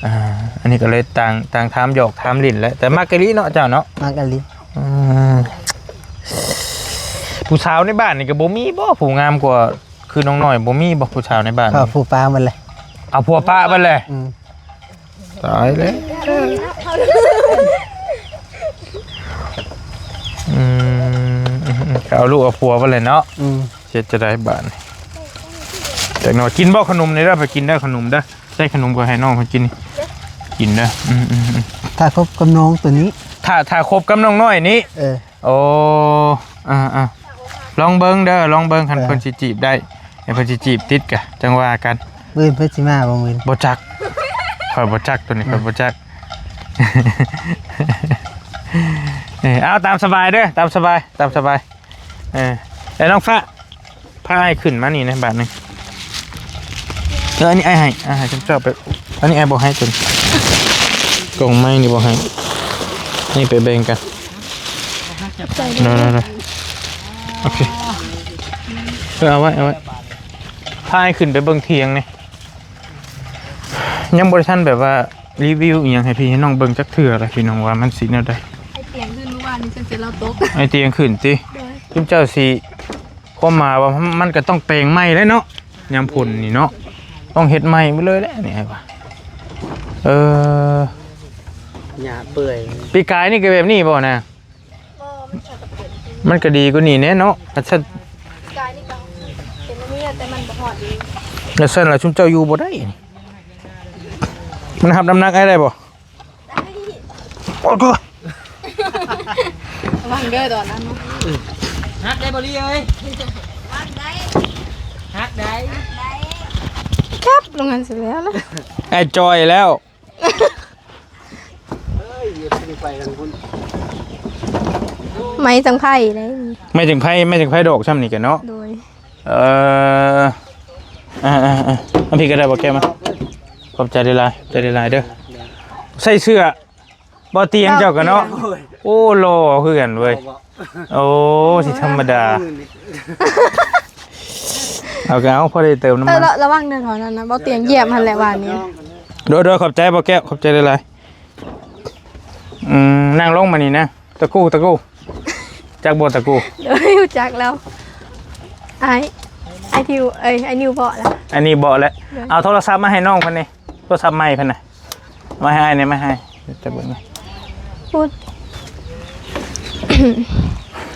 ອ່າ ອັນນີ້ກໍເລີຍຕ່າງ ຕ່າງຖາມຫຍອກຖາມຫຼິ້ນແຫຼະ ແຕ່ມັກອີ່ຫຼີເນາະເຈົ້າເນາະ. ມັກອີ່ຫຼີ. ອືມ ຜູ້ສາວໃນບ້ານນີ້ກໍບໍ່ມີບໍ່ ຜູ້ງາມກວ່າຄືນ້ອງນ້ອຍ ບໍ່ມີບໍ່ ຜູ້ສາວໃນບ້ານ? ເຂົາຜູ້ປາໝົດແຫຼະ. ເອົາຜົວປະເບິດແຫຼະ. ອືມ ຕາຍແລ້ວ. ກໍເອົາລູກເອົາຜົວໄປແຫຼະເນາະ. ອືມ ເຮັດຈັ່ງໃດບາດນີ້? ຈັກໜ່ອຍ ກິນບໍ່ຂະໜົມນີ້ເດີ? ໄປກິນເດີຂະໜົມເດີ. ໄດ້ຂະໜົມກໍໃຫ້ນ້ອງເພິ່ນກິນ ກິນເດີ. ອືມໆໆ ຖ້າຄົບກັບນ້ອງໂຕນີ້ ຖ້າ ຖ້າຄົບກັບນ້ອງນ້ອຍນີ້. ເອີ ໂອ້ ອ່າໆ ລອງເບິ່ງເດີ ລອງເບິ່ງ ຄັນ ເອີ ເພິ່ນຊິຈີບໄດ້ ໃຫ້ເພິ່ນຊິຈີບຕິດກະຈັ່ງວ່າກັນ. ມື້ອື່ນເພິ່ນຊິມາບໍ່ມື້ອື່ນ? ບໍ່ຈັກ ຂ້ອຍບໍ່ຈັກ ໂຕນີ້ ອືມ ຂ້ອຍບໍ່ຈັກ. ເອີ ເອົາຕາມສະບາຍເດີ ຕາມສະບາຍ ຕາມສະບາຍ. ເອີ ແລ້ວນ້ອງຟ້າ ພາອ້າຍຂຶ້ນມານີ້ນະບາດໜຶ່ງ. ເອີ ອັນນີ້ອ້າຍໃຫ້ ອ້າຍໃຫ້ເຈົ້າໄປ ອັນນີ້ອ້າຍບໍ່ໃຫ້ຕົວນີ້ ກ່ອງໄມ້ນີ້ບໍ່ໃຫ້ ນີ້ໄປແບ່ງກັນ. ໂດຍໆໆ ໂອເຄ ເອີ ເອົາໄວ້ ເອົາໄວ້. ພາອ້າຍຂຶ້ນໄປເບິ່ງຖຽງນີ້ ຍັງບໍ່ໄດ້ທັນແບບວ່າ ຣີວິວອີ່ຫຍັງໃຫ້ພີ່ໃຫ້ນ້ອງເບິ່ງຈັກເທື່ອລະ ພີ່ນ້ອງວ່າມັນຊິແນວໃດ? ໄອ້ຕຽງຂຶ້ນມື້ວານນີ້ ຈົນເຈົ້າລາວຕົກ ໄອ້ຕຽງຂຶ້ນຕິ? ໂດຍ ຈຸມເຈົ້າຊິ ຄວາມໝາຍວ່າມັນກໍຕ້ອງແປງໃໝ່ແຫຼະເນາະ ຍາມຝົນນີ້ເນາະ ຕ້ອງເຮັດໃໝ່ໝົດເລີຍແຫຼະນີ້ ອ້າຍວ່າ. ເອີ ຫຍ້າເປື່ອຍ ປີກາຍນີ້ກໍແບບນີ້ບໍ່ນະ? ບໍ່ ມັນກໍເປັນ ມັນກໍດີກວ່ານີ້ແດ່ເນາະ ຄັນຊັ້ນ ປີກາຍນີ້ກໍເປັນອັນນີ້ ແຕ່ມັນບໍ່ຮອດອີກ. ແລ້ວຊັ້ນລະຊຸມເຈົ້າຢູ່ບໍ່ໄດ້ ມັນຮັບນ້ຳໜັກອ້າຍໄດ້ບໍ່? ໄດ້ ໂອ້ຍ ລະວັງເດີຕອນນັ້ນເນາະ. ຫັກໄດ້ບໍ່ລີເອີຍ? ຫັກໄດ້ ຫັກໄດ້ ຫັກໄດ້ ຄັບ ລົງຫັ້ນຊິແລ້ວລະ ອ້າຍຈ່ອຍແລ້ວ. ເອີຍ ຢ່າໄປທາງພຸ້ນ ໄມ້ຈັງໄພເດ້ ໄມ້ຈັງໄພ ໄມ້ຈັງໄພດອກຊ່ຳນີ້ກະເນາະ. ໂດຍ ເອີ ອ່າໆໆ ອັນພີ້ກໍໄດ້ບໍ່ແກ້ວມາ. ຂອບໃຈຫຼາຍໆ ໃຈຫຼາຍໆເດີ. ໃສ່ເສື້ອບໍ່ຕຽງເຈົ້າກະເນາະ. ໂອ້ ຫຼໍ່ຄືກັນເວີຍ. ໂອ້ ຊິທຳມະດາ ເອົາກໍເອົາ ພໍໄດ້ເຕີມນ້ຳມັນ. ລະ ລະວັງເດີເທົ່ານັ້ນນະ ບໍ່ຕຽງຢຽບຫັ້ນແຫຼະວານນີ້. ໂດຍໆ ຂອບໃຈບໍ່ແກ້ວ ຂອບໃຈຫຼາຍໆ. ອືມ ນັ່ງລົງມານີ້ນະ ຕະກູ ຕະກູ ຈັກບໍ່ຕະກູ? ໂດຍ ຮູ້ຈັກແລ້ວ ອ້າຍ ອ້າຍທິວ ເອີຍ ອ້າຍນິວເບາະລະ ອ້າຍນິວເບາະແຫຼະ. ໂດຍ ເອົາໂທລະສັບມາໃຫ້ນ້ອງເພິ່ນນີ້ ໂທລະສັບໃໝ່ເພິ່ນນະ ມາໃຫ້ອ້າຍແດ່ ມາໃຫ້ ຈະເບິ່ງ.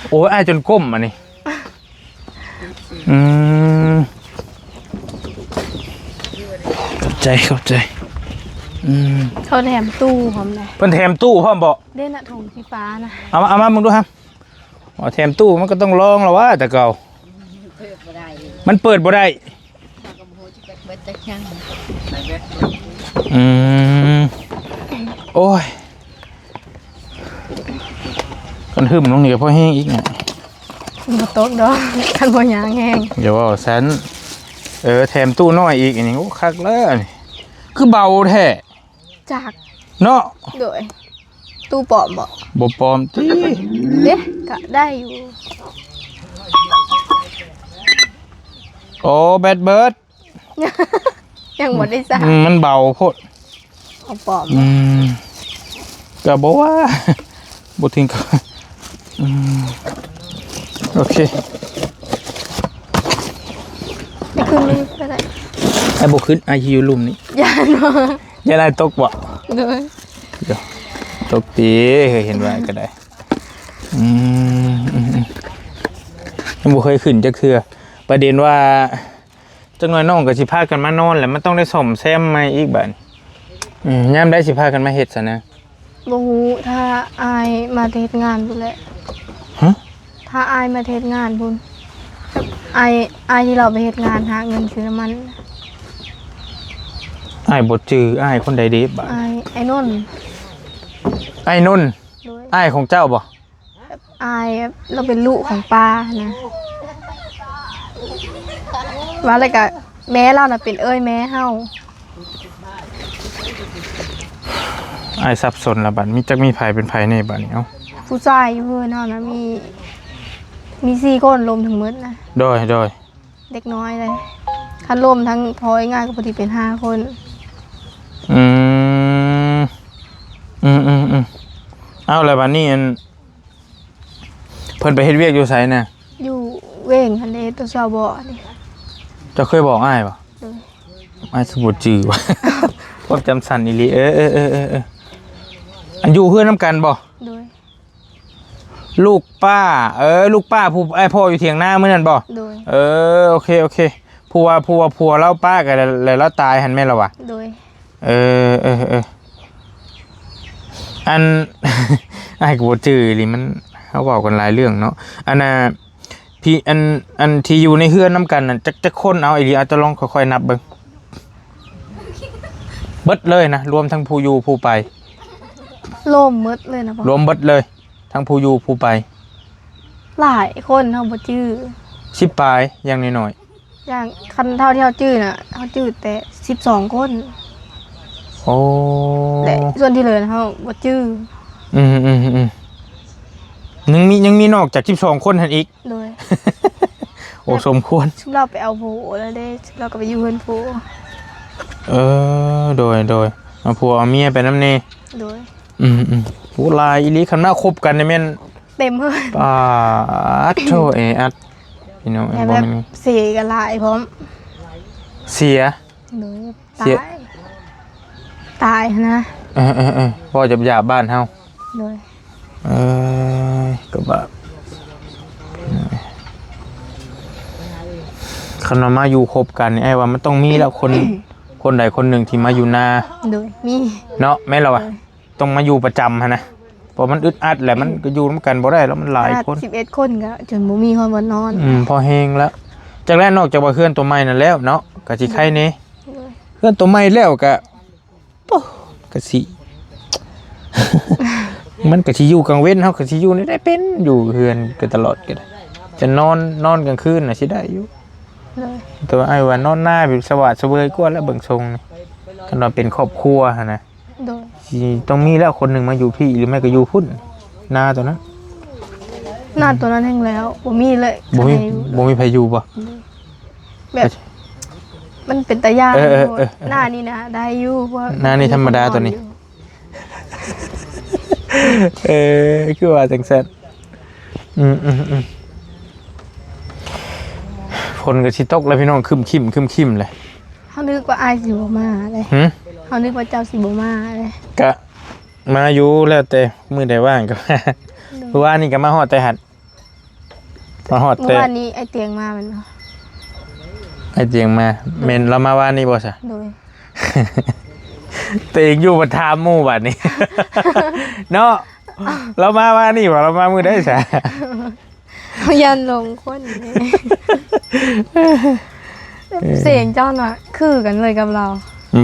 ໂອ້ຍ ອ້າຍຈົນກົ້ມອັນນີ້. ອືມ ຂອບໃຈ ຂອບໃຈ. ອືມ ເຂົາແຖມຕູ້ພ້ອມເດ້. ເພິ່ນແຖມຕູ້ພ້ອມບໍ? ເດ້ນະ ຖົງສີຟ້ານະ. ເອົາມາ ເອົາມາເບິ່ງດູຮະ. ອໍ ແຖມຕູ້ມັນກໍຕ້ອງລອງລະວ່າ ແຕ່ເກົ່າ ມັນເປີດບໍ່ໄດ້. ອືມ ໂອ້ຍ ຄັນຫຶ້ມລົງນີ້ກໍພໍແຮງອີກນະ. ບໍ່ຕົກດອກ ຄັນບໍ່ຍ່າງແຮງ. ຢ່າເວົ້າຊັ້ນ. ເອີ ແຖມຕູ້ນ້ອຍອີກອັນນີ້. ໂອ້ ຄັກແລ້ວນີ້ ຄືເບົາແທ້. ຈັກເນາະ. ໂດຍ. ຕູ້ປອມບໍ? ບໍ່ປອມຕິ. ເດ້ ກະໄດ້ຢູ່. ໂອ້ ແບັດເບີດ. ຍັງບໍ່ໄດ້ສ້າງ. ອືມ ມັນເບົາໂພດ. ເອົາປອມ. ອືມ ກະບໍ່ວ່າ ບໍ່ເຖິງກັບ ອືມ ໂອເຄ ໄປຂຶ້ນນີ້ກໍໄດ້. ອ້າຍບໍ່ຂຶ້ນ ອ້າຍຊິຢູ່ລຸ່ມນີ້. ຢ້ານບໍ່? ຢ້ານອ້າຍຕົກບໍ່? ໂດຍ. ຕົກຕິ ເຮີຍ ເຫັນວ່າກໍໄດ້. ອືມ ອືມ ອືມ ຍັງບໍ່ເຄີຍຂຶ້ນຈັກເທື່ອ. ປະເດັນວ່າ ຈັກໜ່ອຍນ້ອງກໍຊິພາກັນມານອນແຫຼະ ມັນຕ້ອງໄດ້ສ້ອມແຊມໃໝ່ອີກບາດນີ້. ອືມ ຍາມໃດຊິພາກັນມາເຮັດຊັ້ນນະ? ບໍ່ຮູ້ ຖ້າອ້າຍມາແຕ່ເຮັດງານພຸ້ນແຫຼະ. ຮະ? ຖ້າອ້າຍມາແຕ່ເຮັດງານພຸ້ນ ອ້າຍ ອ້າຍທີ່ລາວໄປເຮັດງານຫາເງິນຊື້ນ້ຳມັນ. ອ້າຍບໍ່ຈື່ ອ້າຍຄົນໃດເດບາດ? ອ້າຍ ອ້າຍນົນ. ອ້າຍນົນ. ໂດຍ. ອ້າຍຂອງເຈົ້າບໍ່? ແບບ ອ້າຍແບບ ລາວເປັນລູກຂອງປ້ານະ ວ່າແລ້ວກະແມ່ລາວນະເປັນເອື້ອຍແມ່ເຮົາ. ອ້າຍສັບສົນລະບາດ ມີຈັກມີໃຜເປັນໃຜແດ່ບາດນີ້. ເອົ້າ ຜູ້ຊາຍຢູ່ເຮືອນເຮົານະ ມີ ມີສີ່ຄົນ ລວມທັງໝົດນະ. ໂດຍ ໂດຍ. ເດັກນ້ອຍເລີຍ ຄັນລວມທັງພໍ່ເອື້ອຍງ່າຍກໍພໍດີເປັນຫ້າຄົນ. ອືມ ອືມໆໆ ເອົ້າ ແລ້ວບາດນີ້ ອັນ ເພິ່ນໄປເຮັດວຽກຢູ່ໃສນະ? ຢູ່ເວງຫັ້ນເດ້ ຕົວຊາວເບາະນີ້. ເຈົ້າເຄີຍບອກອ້າຍບໍ່? ໂດຍ. ອ້າຍຄືບໍ່ຈື່ວະ ຄວາມຈຳສັ້ນອີ່ຫຼີ. ເອີໆໆໆ ອັນຢູ່ເຮືອນນຳກັນບໍ່? ໂດຍ. ລູກປ້າ ເອີ ລູກປ້າຜູ້ອ້າຍພໍ້ຢູ່ຖຽງນາມື້ນັ້ນບໍ່? ໂດຍ ເອີ ໂອເຄ ໂອເຄ ຜູ້ວ່າ ຜູ້ວ່າຜົວລາວປ້າກັນ ແລ້ວລາວຕາຍຫັ້ນແມ່ນລະວະ? ໂດຍ ເອີ ເອີ ເອີ ອັນ ອ້າຍກໍບໍ່ຈື່ອີ່ຫຼີ ມັນ ເຮົາເວົ້າກັນຫຼາຍເລື່ອງເນາະ ອັນນ່າ ພີ່ ອັນ ອັນທີ່ຢູ່ໃນເຮືອນນຳກັນນັ້ນ ຈັກ ຈັກຄົນ ເອົາອີ່ຫຼີ ເອົາ ເຈົ້າລອງຄ່ອຍໆນັບເບິ່ງ ເບິດເລີຍນະ ລວມທັງຜູ້ຢູ່ຜູ້ໄປ ລວມໝົດເລີຍນະ ລວມເບິດເລີຍ ທັງຜູ້ຢູ່ຜູ້ໄປ ຫຼາຍຄົນ ເຮົາບໍ່ຈື່ ສິບປາຍຢ່າງໜ້ອຍໆ ຢ່າງ ຄັນເທົ່າທີ່ເຮົາຈື່ນະ ເຮົາຈື່ແຕ່ສິບສອງຄົນ ໂອ້ ແລະ ສ່ວນທີ່ເຫຼືອເຮົາບໍ່ຈື່ ອືມໆໆ ຍັງມີ ຍັງມີນອກຈາກສິບສອງຄົນຫັ້ນອີກ ໂດຍ ໂອ້ ສົມຄວນ ຊຸມລາວໄປເອົາຜົວແລ້ວເດ້ ຊຸມລາວກໍໄປຢູ່ເຮືອນຜົວ ເອີ ໂດຍໆ ເອົາຜົວເອົາເມຍໄປນຳແດ່ ໂດຍ ອືມໆ ໂອ້ ຫຼາຍອີ່ຫຼີ ຄັນມາຄົບກັນນີ້ແມ່ນ ເຕັມເຮີ້ຍ ປາດໂທ້ ແອອັດ ພີ່ນ້ອງເອີຍ ແບບ ບໍ່ແມ່ນ ເສຍກໍຫຼາຍພ້ອມ ເສຍ ໂດຍ ເສຍ ຕາຍ ຕາຍຫັ້ນນະ ເອີໆໆ ເວົ້າຫຍາບໆ ບ້ານເຮົາ ໂດຍ ເອີຍ ກໍບາບ ຄັນວ່າມາຢູ່ຄົບກັນນີ້ ອ້າຍວ່າມັນຕ້ອງມີແລ້ວ ຄົນ ຄົນໃດຄົນໜຶ່ງທີ່ມາຢູ່ນາ ໂດຍ ມີ ເນາະ ແມ່ນລະວະ? ໂດຍ ຕ້ອງມາຢູ່ປະຈຳຫັ້ນນະ ເພາະມັນອຶດອັດແຫຼະ ມັນກໍຢູ່ນຳກັນບໍ່ໄດ້ແລ້ວ ມັນຫຼາຍຄົນ ຂະໜາດສິບເອັດຄົນກໍຈົນບໍ່ມີຮອດບ່ອນນອນ ອືມ ພໍແຮງແລ້ວ ຈັກແລ້ວ ນອກຈາກວ່າເຮືອນໂຕໃໝ່ນັ້ນແລ້ວເນາະ ກໍຊິໄຄແດ່ ໂດຍ ເຮືອນໂຕໃໝ່ແລ້ວກໍ ໂອ້ ກໍຊິ ມັນກໍຊິຢູ່ກາງເວັນ ເຮົາກໍຊິຢູ່ນີ້ໄດ້ ເປັນຢູ່ເຮືອນກໍຕະຫຼອດກໍໄດ້ ຈະນອນ ນອນກາງຄືນນະຊິໄດ້ຢູ່ ໂດຍ ແຕ່ວ່າອ້າຍວ່ານອນນາແບບສະຫວາດສະເຫວີຍກວ່າແລ້ວ ເບິ່ງຊົງນີ້ ຄັນວ່າເປັນຄອບຄົວຫັ້ນນະ ໂດຍ ຊິຕ້ອງມີແລ້ວຄົນໜຶ່ງມາຢູ່ພີ້ ຫຼືແມ່ນກໍຢູ່ພຸ້ນ ນາຕົວນັ້ນ ນາຕົວນັ້ນແຮງແລ້ວ ບໍ່ມີເລີຍ ບໍ່ມີ ບໍ່ມີໃຜຢູ່ບໍ່? ໂດຍ ແບບ ມັນເປັນຕາຢ້ານ ເອີໆໆໆ ນານີ້ນະໄດ້ຢູ່ ເພາະວ່ານານີ້ທຳມະດາຕົວນີ້ ເອີ ຄືວ່າຈັ່ງຊັ້ນ ອືມໆໆ ຝົນກໍຊິຕົກແລ້ວພີ່ນ້ອງ ຄຶ້ມໆໆແຫຼະ ເຮົານຶກວ່າອ້າຍຊິບໍ່ມາເດ້ ຫື? ເຮົານຶກວ່າເຈົ້າຊິບໍ່ມາເດ້ ກະມາຢູ່ ແລ້ວແຕ່ມື້ໃດວ່າງກໍມາ ໂດຍ ມື້ວານນີ້ກໍມາຮອດແຕ່ຫັ້ນ ມາຮອດແຕ່ ມື້ວານນີ້ອ້າຍຕຽງມາແມ່ນບໍ່? ອ້າຍຕຽງມາ ໂດຍ ແມ່ນລາວມາວານນີ້ບໍ່ຊະ? ໂດຍ ຕົວເອງຢູ່ມາຖາມໝູ່ບາດນີ້ ເນາະ ລາວມາວານນີ້ບໍ່? ລາວມາມື້ໃດຊະ? ຢ້ານຫຼົງຄົນ ເອີ ສຽງເຈົ້ານະຄືກັນເລີຍກັບລາວ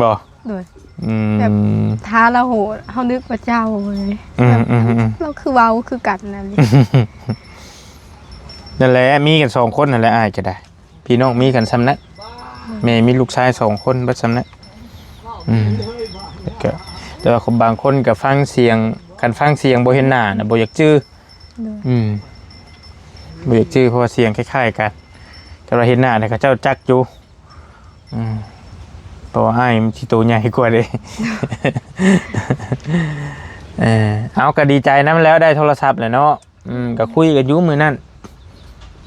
ບໍ່? ໂດຍ ອືມ ແບບ ຖ້າລາວໂຫດ ເຮົານຶກວ່າເຈົ້າເລີຍ ອືມໆໆ ລາວຄືເວົ້າຄືກັນນັ້ນ ນັ້ນແຫຼະ ມີກັນສອງຄົນນັ້ນແຫຼະ ອ້າຍກໍໄດ້ ພີ່ນ້ອງມີກັນຊ່ຳນັ້ນ ແມ່ມີລູກຊາຍສອງຄົນເບິດຊ່ຳນັ້ນ ອືມ ກໍ ແຕ່ວ່າບາງຄົນກໍຟັງສຽງ ຄັນຟັງສຽງບໍ່ເຫັນໜ້ານະ ບໍ່ຢາກຈື່ ໂດຍ ອືມ ບໍ່ຢາກຈື່ ເພາະວ່າສຽງຄ້າຍໆກັນ ແຕ່ວ່າເຫັນໜ້ານີ້ເຂົາເຈົ້າຈັກຢູ່ ອືມ ເພາະວ່າອ້າຍມັນຊິໂຕໃຫຍ່ກວ່າເດ້ ເອີ ເອົາ ກໍດີໃຈນຳແລ້ວ ໄດ້ໂທລະສັບແລ້ວເນາະ ອືມ ກໍຄຸຍກັນຢູ່ມື້ນັ້ນ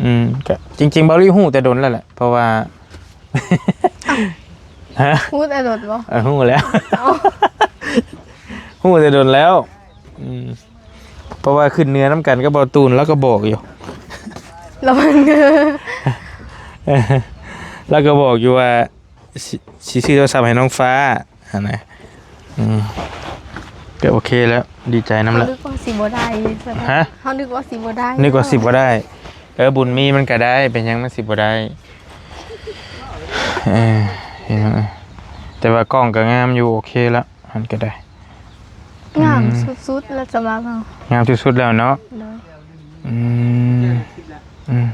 ອືມ ກໍຈິງໆ ເບົາລີຮູ້ແຕ່ດົນແລ້ວແຫຼະ ເພາະວ່າ ຮະ? ຮູ້ແຕ່ດົນບໍ່? ເອີ ຮູ້ແລ້ວ ເອົ້າ ຮູ້ແຕ່ດົນແລ້ວ ອືມ ເພາະວ່າຂຶ້ນເໜືອນຳກັນກັບເບົາຕູນ ລາວກໍບອກຢູ່ ລະວັງເດີ ລາວກໍບອກຢູ່ວ່າ ຊິ ຊິຊື້ໂທລະສັບໃຫ້ນ້ອງຟ້າຫັ້ນນະ ອືມ ກໍໂອເຄແລ້ວ ດີໃຈນຳແລ້ວ ເຮົານຶກວ່າຊິບໍ່ໄດ້ ຮະ? ເຮົານຶກວ່າຊິບໍ່ໄດ້ ນຶກວ່າຊິບໍ່ໄດ້ ເອີ ບຸນມີມັນກໍໄດ້ ເປັນຫຍັງມັນຊິບໍ່ໄດ້ ເອີ ພີ່ນ້ອງເອີຍ ແຕ່ວ່າກ້ອງກໍງາມຢູ່ ໂອເຄແລ້ວ ຫັ້ນກໍໄດ້ ງາມ ອືມ ສຸດໆແລ້ວສຳລັບເຮົາ ງາມສຸດໆແລ້ວເນາະ ໂດຍ ອືມ ອືມ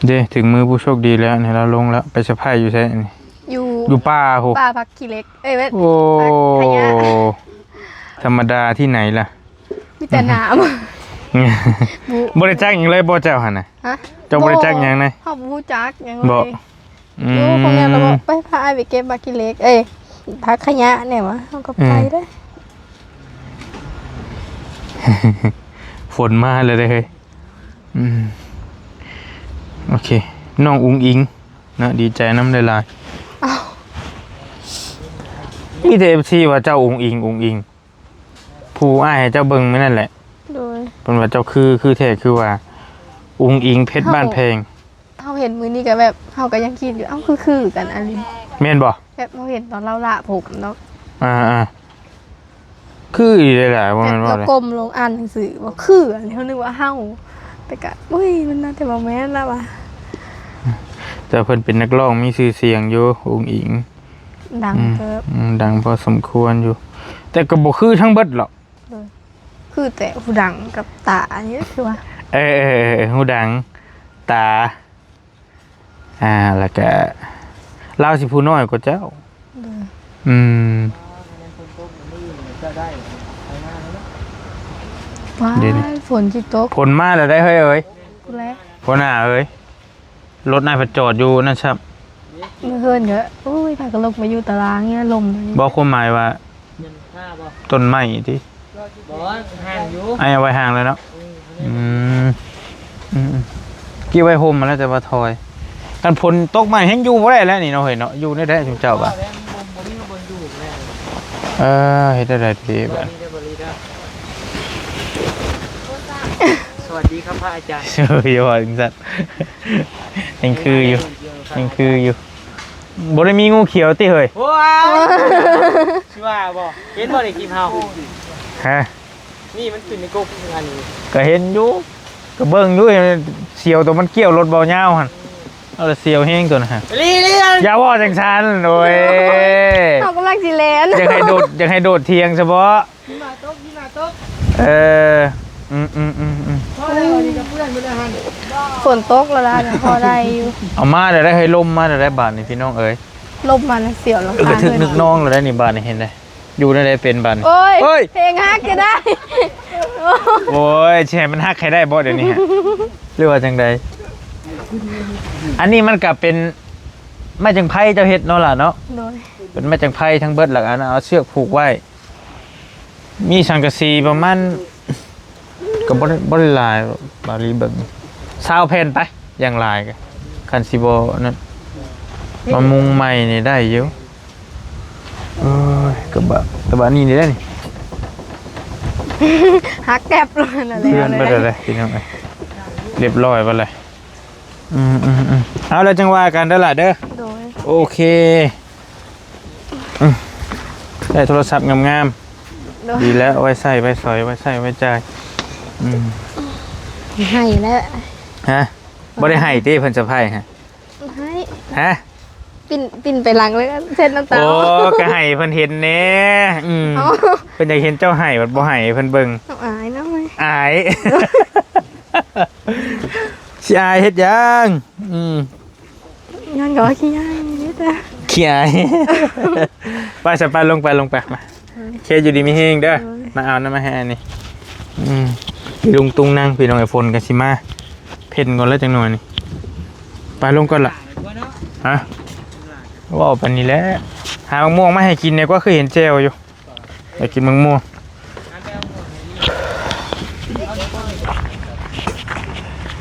ເດ້ ເຖິງມືຜູ້ໂຊກດີແລ້ວນີ້ ລາວລົງແລ້ວ ໄປສະພາຍຢູ່ໃສອັນນີ້? ຢູ່ ຢູ່ປ່າພຸ້ນ ປ່າຜັກຂີ້ເຫຼັກ ເອີຍ ໂອ້ ຜັກຂະຫຍະ ທຳມະດາທີ່ໄຫນລະ ມີແຕ່ນ້ຳ ບໍ່ ບໍ່ໄດ້ຈັກຫຍັງເລີຍບໍ່ເຈົ້າຫັ້ນນະ? ຮະ? ເຈົ້າບໍ່ໄດ້ຈັກຫຍັງນະ? ເຮົາບໍ່ຮູ້ຈັກຫຍັງເລີຍ ບໍ່? ອືມ ຢູ່ພວກນັ້ນລະບໍ່ ໄປພາອ້າຍໄປເກັບໝາກຂີ້ເຫຼັກ ເອີຍ ຜັກຂະຫຍະແນ່ຫວາ ເຮົາກໍໄປເດ້ ຝົນມາແລ້ວເດ້ເຮີ້ຍ ອືມ ໂອເຄ ນ້ອງອຸງອິງເນາະ ດີໃຈນຳຫຼາຍໆ ອ້າວ ມີແຕ່ເອັຟຊີວ່າເຈົ້າອຸງອິງ ອຸງອິງ ຜູ້ອ້າຍໃຫ້ເຈົ້າເບິ່ງມື້ນັ້ນແຫຼະ ເພິ່ນວ່າເຈົ້າຄື ຄືແທ້ ຄືວ່າ ອຸງອິງ ເພັດບ້ານແພງ. ເຮົາເຫັນມື້ນີ້ກໍແບບ ເຮົາກໍຍັງຄິດຢູ່ ເອົ້າ ຄືຄືກັນອັນນີ້ ແມ່ນບໍ່? ແບບເຮົາເຫັນຕອນລາວລະຜົມເນາະ ອ່າໆ ຄືອີ່ຫຼີຫຼະ ບໍ່ແມ່ນເວົ້າເລີຍ ແບບລາວກົ້ມລົງອ່ານໜັງສືບໍ່ ຄືອັນນີ້ ເຮົານຶກວ່າເຮົາ ແຕ່ກະ ອຸ້ຍ ມັນໜ້າຈະບໍ່ແມ່ນລະວ່າ ແຕ່ເພິ່ນເປັນນັກຮ້ອງມີຊື່ສຽງຢູ່ ອຸງອິງ ດັງ ອືມ ເຕີບ ອືມ ດັງພໍສົມຄວນຢູ່ ແຕ່ກໍບໍ່ຄືທັງເບິດຫຼອກ ໂດຍ ຄືແຕ່ຫູດັງກັບຕານີ້ຄືວ່າ ເອີໆ ຫູດັງ ຕາ ອ່າ ແລ້ວກະລາວຊິຜູ້ນ້ອຍກວ່າເຈົ້າ ໂດຍ ອືມ ວ້າຍ ຝົນຊິຕົກ ຝົນມາແລ້ວໄດ໋ເຮີ້ຍເອີຍ ພຸ້ນແຫຼະ ຫົວໜ້າເອີຍ ລົດນາຍພັດຈອດຢູ່ນັ້ນຊ້ຳ ເມື່ອຄືນກໍ ໂອ້ຍ ພາກັນລົງໄປຢູ່ຕາລາງນີ້ ລົມ ບໍ່ ຄວາມໝາຍວ່າ ຕົ້ນໄມ້ຕິ ບໍ່ ຫ່າງຢູ່ ອ້າຍເອົາໄວ້ຫ່າງແລ້ວເນາະ ອືມ ອືມ ອືມ ອືມ ເກັບໄວ້ຮົ່ມຫັ້ນແຫຼະ ແຕ່ວ່າຖອຍ ຄັນຝົນຕົກມາແຮ່ງຢູ່ບໍ່ໄດ້ແລ້ວນີ້ເນາະ ເຮີ້ຍເນາະ ຢູ່ແນວໃດຊຸມເຈົ້າບາດ ບໍ່ມີບ່ອນຢູ່ແລ້ວ ເອີ ເຮັດແນວໃດດີບາດ ສະຫວັດດີເດີ ສະຫວັດດີຄັບພະອາຈານ ເອີ ຢ່າວ່າຈັ່ງຊັ້ນ ຍັງຄືຢູ່ ຍັງຄືຢູ່ ບໍ່ໄດ້ມີງູຂຽວຕິເຮີ້ຍ ໂອ້ຍ ຊິວ່າບໍ່ ເຫັນບໍ່ໃນຄລິບເຮົາ ຮະ ນີ້ມັນຂຶ້ນໃນກົກອັນນີ້ ກໍເຫັນຢູ່ ກໍເບິ່ງຢູ່ ສຽວໂຕມັນກ່ຽວລົດເບົາຍາວຫັ້ນ ເອົາລະ ສຽວແຮງໂຕນັ້ນ ລີ່ໆ ຢ່າເວົ້າຈັ່ງຊັ້ນ ໂອ້ຍ ເຮົາກຳລັງຊິແລ່ນ ຢາກໃຫ້ໂດດ ຢາກໃຫ້ໂດດຖຽງຊະເບາະ ຫິມະຕົກ ຫິມະຕົກ ເອີ ອືມໆໆໆ ພໍແລ້ວ ອັນນີ້ກໍເປື້ອນໝົດແລ້ວຫັ້ນ ຝົນຕົກແລ້ວລະ ພໍໄດ້ຢູ່ ເອົາມາແລ້ວໄດ໋ ເຮີ້ຍ ລົມມາແລ້ວໄດ໋ ບາດນີ້ພີ່ນ້ອງເອີຍ ລົມມາແລ້ວ ສຽວຫຼັງຄາ ເອີ ກະຖືກນຶກນ້ອງແລ້ວໄດ໋ນີ້ ບາດນີ້ເຫັນໄດ໋ ຢູ່ແນວໃດເປັນບາດນີ້ ໂອ້ຍ ໂອ້ຍ ເພງຮັກກໍໄດ້ ໂອ້ຍ ຊິໃຫ້ມັນຮັກໃຫ້ໄດ້ບໍ່ດຽວນີ້ ຫຼືວ່າຈັ່ງໃດ ອັນນີ້ມັນກະເປັນໄມ້ຈັງໄພເຈົ້າເຮັດເນາະຫຼ້າເນາະ ໂດຍ ເປັນໄມ້ຈັງໄພທັງເບິດ ແລ້ວກະເອົາເຊືອກຜູກໄວ້ ມີສັງກະສີປະມານ ກໍບໍ່ໄດ້ ບໍ່ໄດ້ຫຼາຍ ບາລີເບິ່ງ ຊາວແຜ່ນໄປ ຢ່າງຫຼາຍກະ ຄັນຊິບໍ່ນັ້ນ ມາມຸງໃໝ່ນີ້ໄດ້ຢູ່ ໂອ້ຍ ກະບະ ກະບະນີ້ໄດ້ນີ້ ຫັກແກັບລົງຫັ້ນແຫຼະ ເພື່ອນເບິດແລ້ວເດ້ພີ່ນ້ອງເອີຍ ລຽບຮ້ອຍເບິດແລ້ວ ອືມໆໆ ເອົາແລ້ວຈັ່ງວ່າກັນເດີຫຼ້າເດີ ໂດຍ ໂອເຄ ອືມ ໄດ້ໂທລະສັບງາມໆ ໂດຍ ດີແລ້ວ ໄວ້ໃຊ້ໄວ້ສອຍ ໄວ້ໃຊ້ໄວ້ຈ່າຍ ອືມ ໃຫ້ແລ້ວ ຮະ ບໍ່ໄດ້ໃຫ້ຕິ ເພິ່ນສະໄພຮະ ໃຫ້ ຮະ ປິ່ນ ປິ່ນໄປຫຼັງເລີຍ ເຊັດນ້ຳຕາ ໂອ້ ກໍໃຫ້ເພິ່ນເຫັນແດ່ ອືມ ເອົ້າ ເພິ່ນຢາກເຫັນເຈົ້າໃຫ້ ບັດບໍ່ໃຫ້ໃຫ້ເພິ່ນເບິ່ງ ເອົາອາຍເນາະ ອາຍ ຊິອາຍເຮັດຫຍັງ ອືມ ຍ້ອນກໍວ່າຂີ້ອາຍນີ້ແຫຼະ ຂີ້ອາຍ ໄປຊະ ໄປ ລົງໄປ ລົງໄປ ມາ ໂອເຄ ຢູ່ດີມີແຮງເດີ ໂດຍ ມາເອົານຳມາໃຫ້ອັນນີ້ ອືມ ລຸງຕຸງນັ່ງ ພີ່ນ້ອງເອີຍ ຝົນກໍຊິມາ ເພັນກ່ອນແລ້ວຈັກໜ່ອຍນີ້ ໄປລົງກ່ອນລະ ຮະ ເວົ້າປານນີ້ແຫຼະ ຫາໝາກມ່ວງມາໃຫ້ກິນແດ່ກວ່າ ຄືເຫັນແຈ່ວຢູ່ ຢາກກິນໝາກມ່ວງ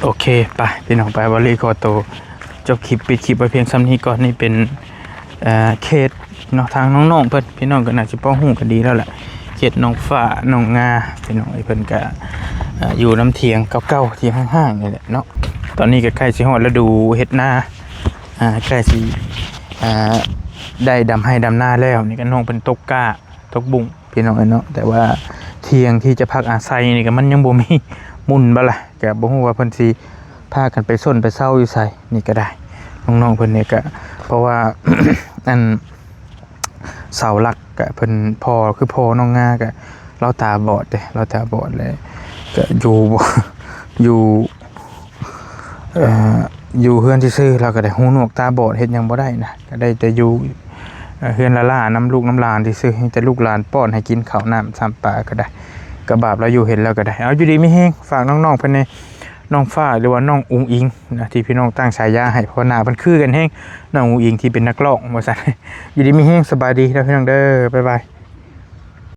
ໂອເຄ ໄປ ພີ່ນ້ອງ ໄປ ບາລີຂໍໂຕຈົບຄລິບ ປິດຄລິບໄວ້ພຽງຊ່ຳນີ້ກ່ອນ ນີ້ເປັນ ເອີ ເຂດເນາະ ທາງນ້ອງໆເພິ່ນ ພີ່ນ້ອງກໍໜ້າຈະພໍຮູ້ກັນດີແລ້ວແຫຼະ ເຂດໜອງຟ້າ ໜອງງາ ພີ່ນ້ອງເອີຍ ເພິ່ນກໍ ເອີ ຢູ່ນຳຖຽງເກົ່າໆ ຖຽງຮ້າງໆນີ້ແຫຼະເນາະ ຕອນນີ້ກໍໃກ້ຊິຮອດລະດູເຮັດນາ ອ່າ ໃກ້ຊິ ອ່າ ໄດ້ດຳໄຮ່ດຳນາແລ້ວ ນີ້ກໍນ້ອງເພິ່ນຕົກກ້າ ຕົກບຸ້ງ ພີ່ນ້ອງເອີຍເນາະ ແຕ່ວ່າຖຽງທີ່ຈະພັກອາໄສນີ້ກໍມັນຍັງບໍ່ມີ ໝຸ່ນບໍ່ລະ ກໍບໍ່ຮູ້ວ່າເພິ່ນຊິພາກັນໄປຊົນໄປເຊົາຢູ່ໃສ ນີ້ກໍໄດ້ ນ້ອງໆເພິ່ນນີ້ກໍ ເພາະວ່າ ອັນ ເສົາຫຼັກກະເພິ່ນ ພໍ່ ຄືພໍ່ນ້ອງງາກະ ລາວຕາບອດເດ້ ລາວຕາບອດ ແລ້ວກະຢູ່ ຢູ່ ເອີ ຢູ່ເຮືອນຊື່ໆ ລາວກະໄດ້ຫູໜວກຕາບອດ ເຮັດຫຍັງບໍ່ໄດ້ນະ ກະໄດ້ແຕ່ຢູ່ ເອີ ເຮືອນລ້າໆ ນຳລູກນຳຫຼານຊື່ໆ ມີແຕ່ລູກຫຼານປ້ອນໃຫ້ກິນເຂົ້ານ້ຳຊຳປາກະໄດ້ ກະບາບລາວຢູ່ເຫັນແລ້ວກະໄດ້ ເອົາ ຢູ່ດີມີແຮງ ຝາກນ້ອງໆເພິ່ນແດ່ ນ້ອງຟ້າ ຫຼືວ່ານ້ອງອຸງອິງນະ ທີ່ພີ່ນ້ອງຕັ້ງສາຍາໃຫ້ ເພາະວ່າໜ້າເພິ່ນຄືກັນແຮງ ນ້ອງອຸງອິງທີ່ເປັນນັກຮ້ອງວ່າຊັ້ນ ຢູ່ດີມີແຮງ ສະບາຍດີເດີພີ່ນ້ອງເດີ ບາຍບາຍ.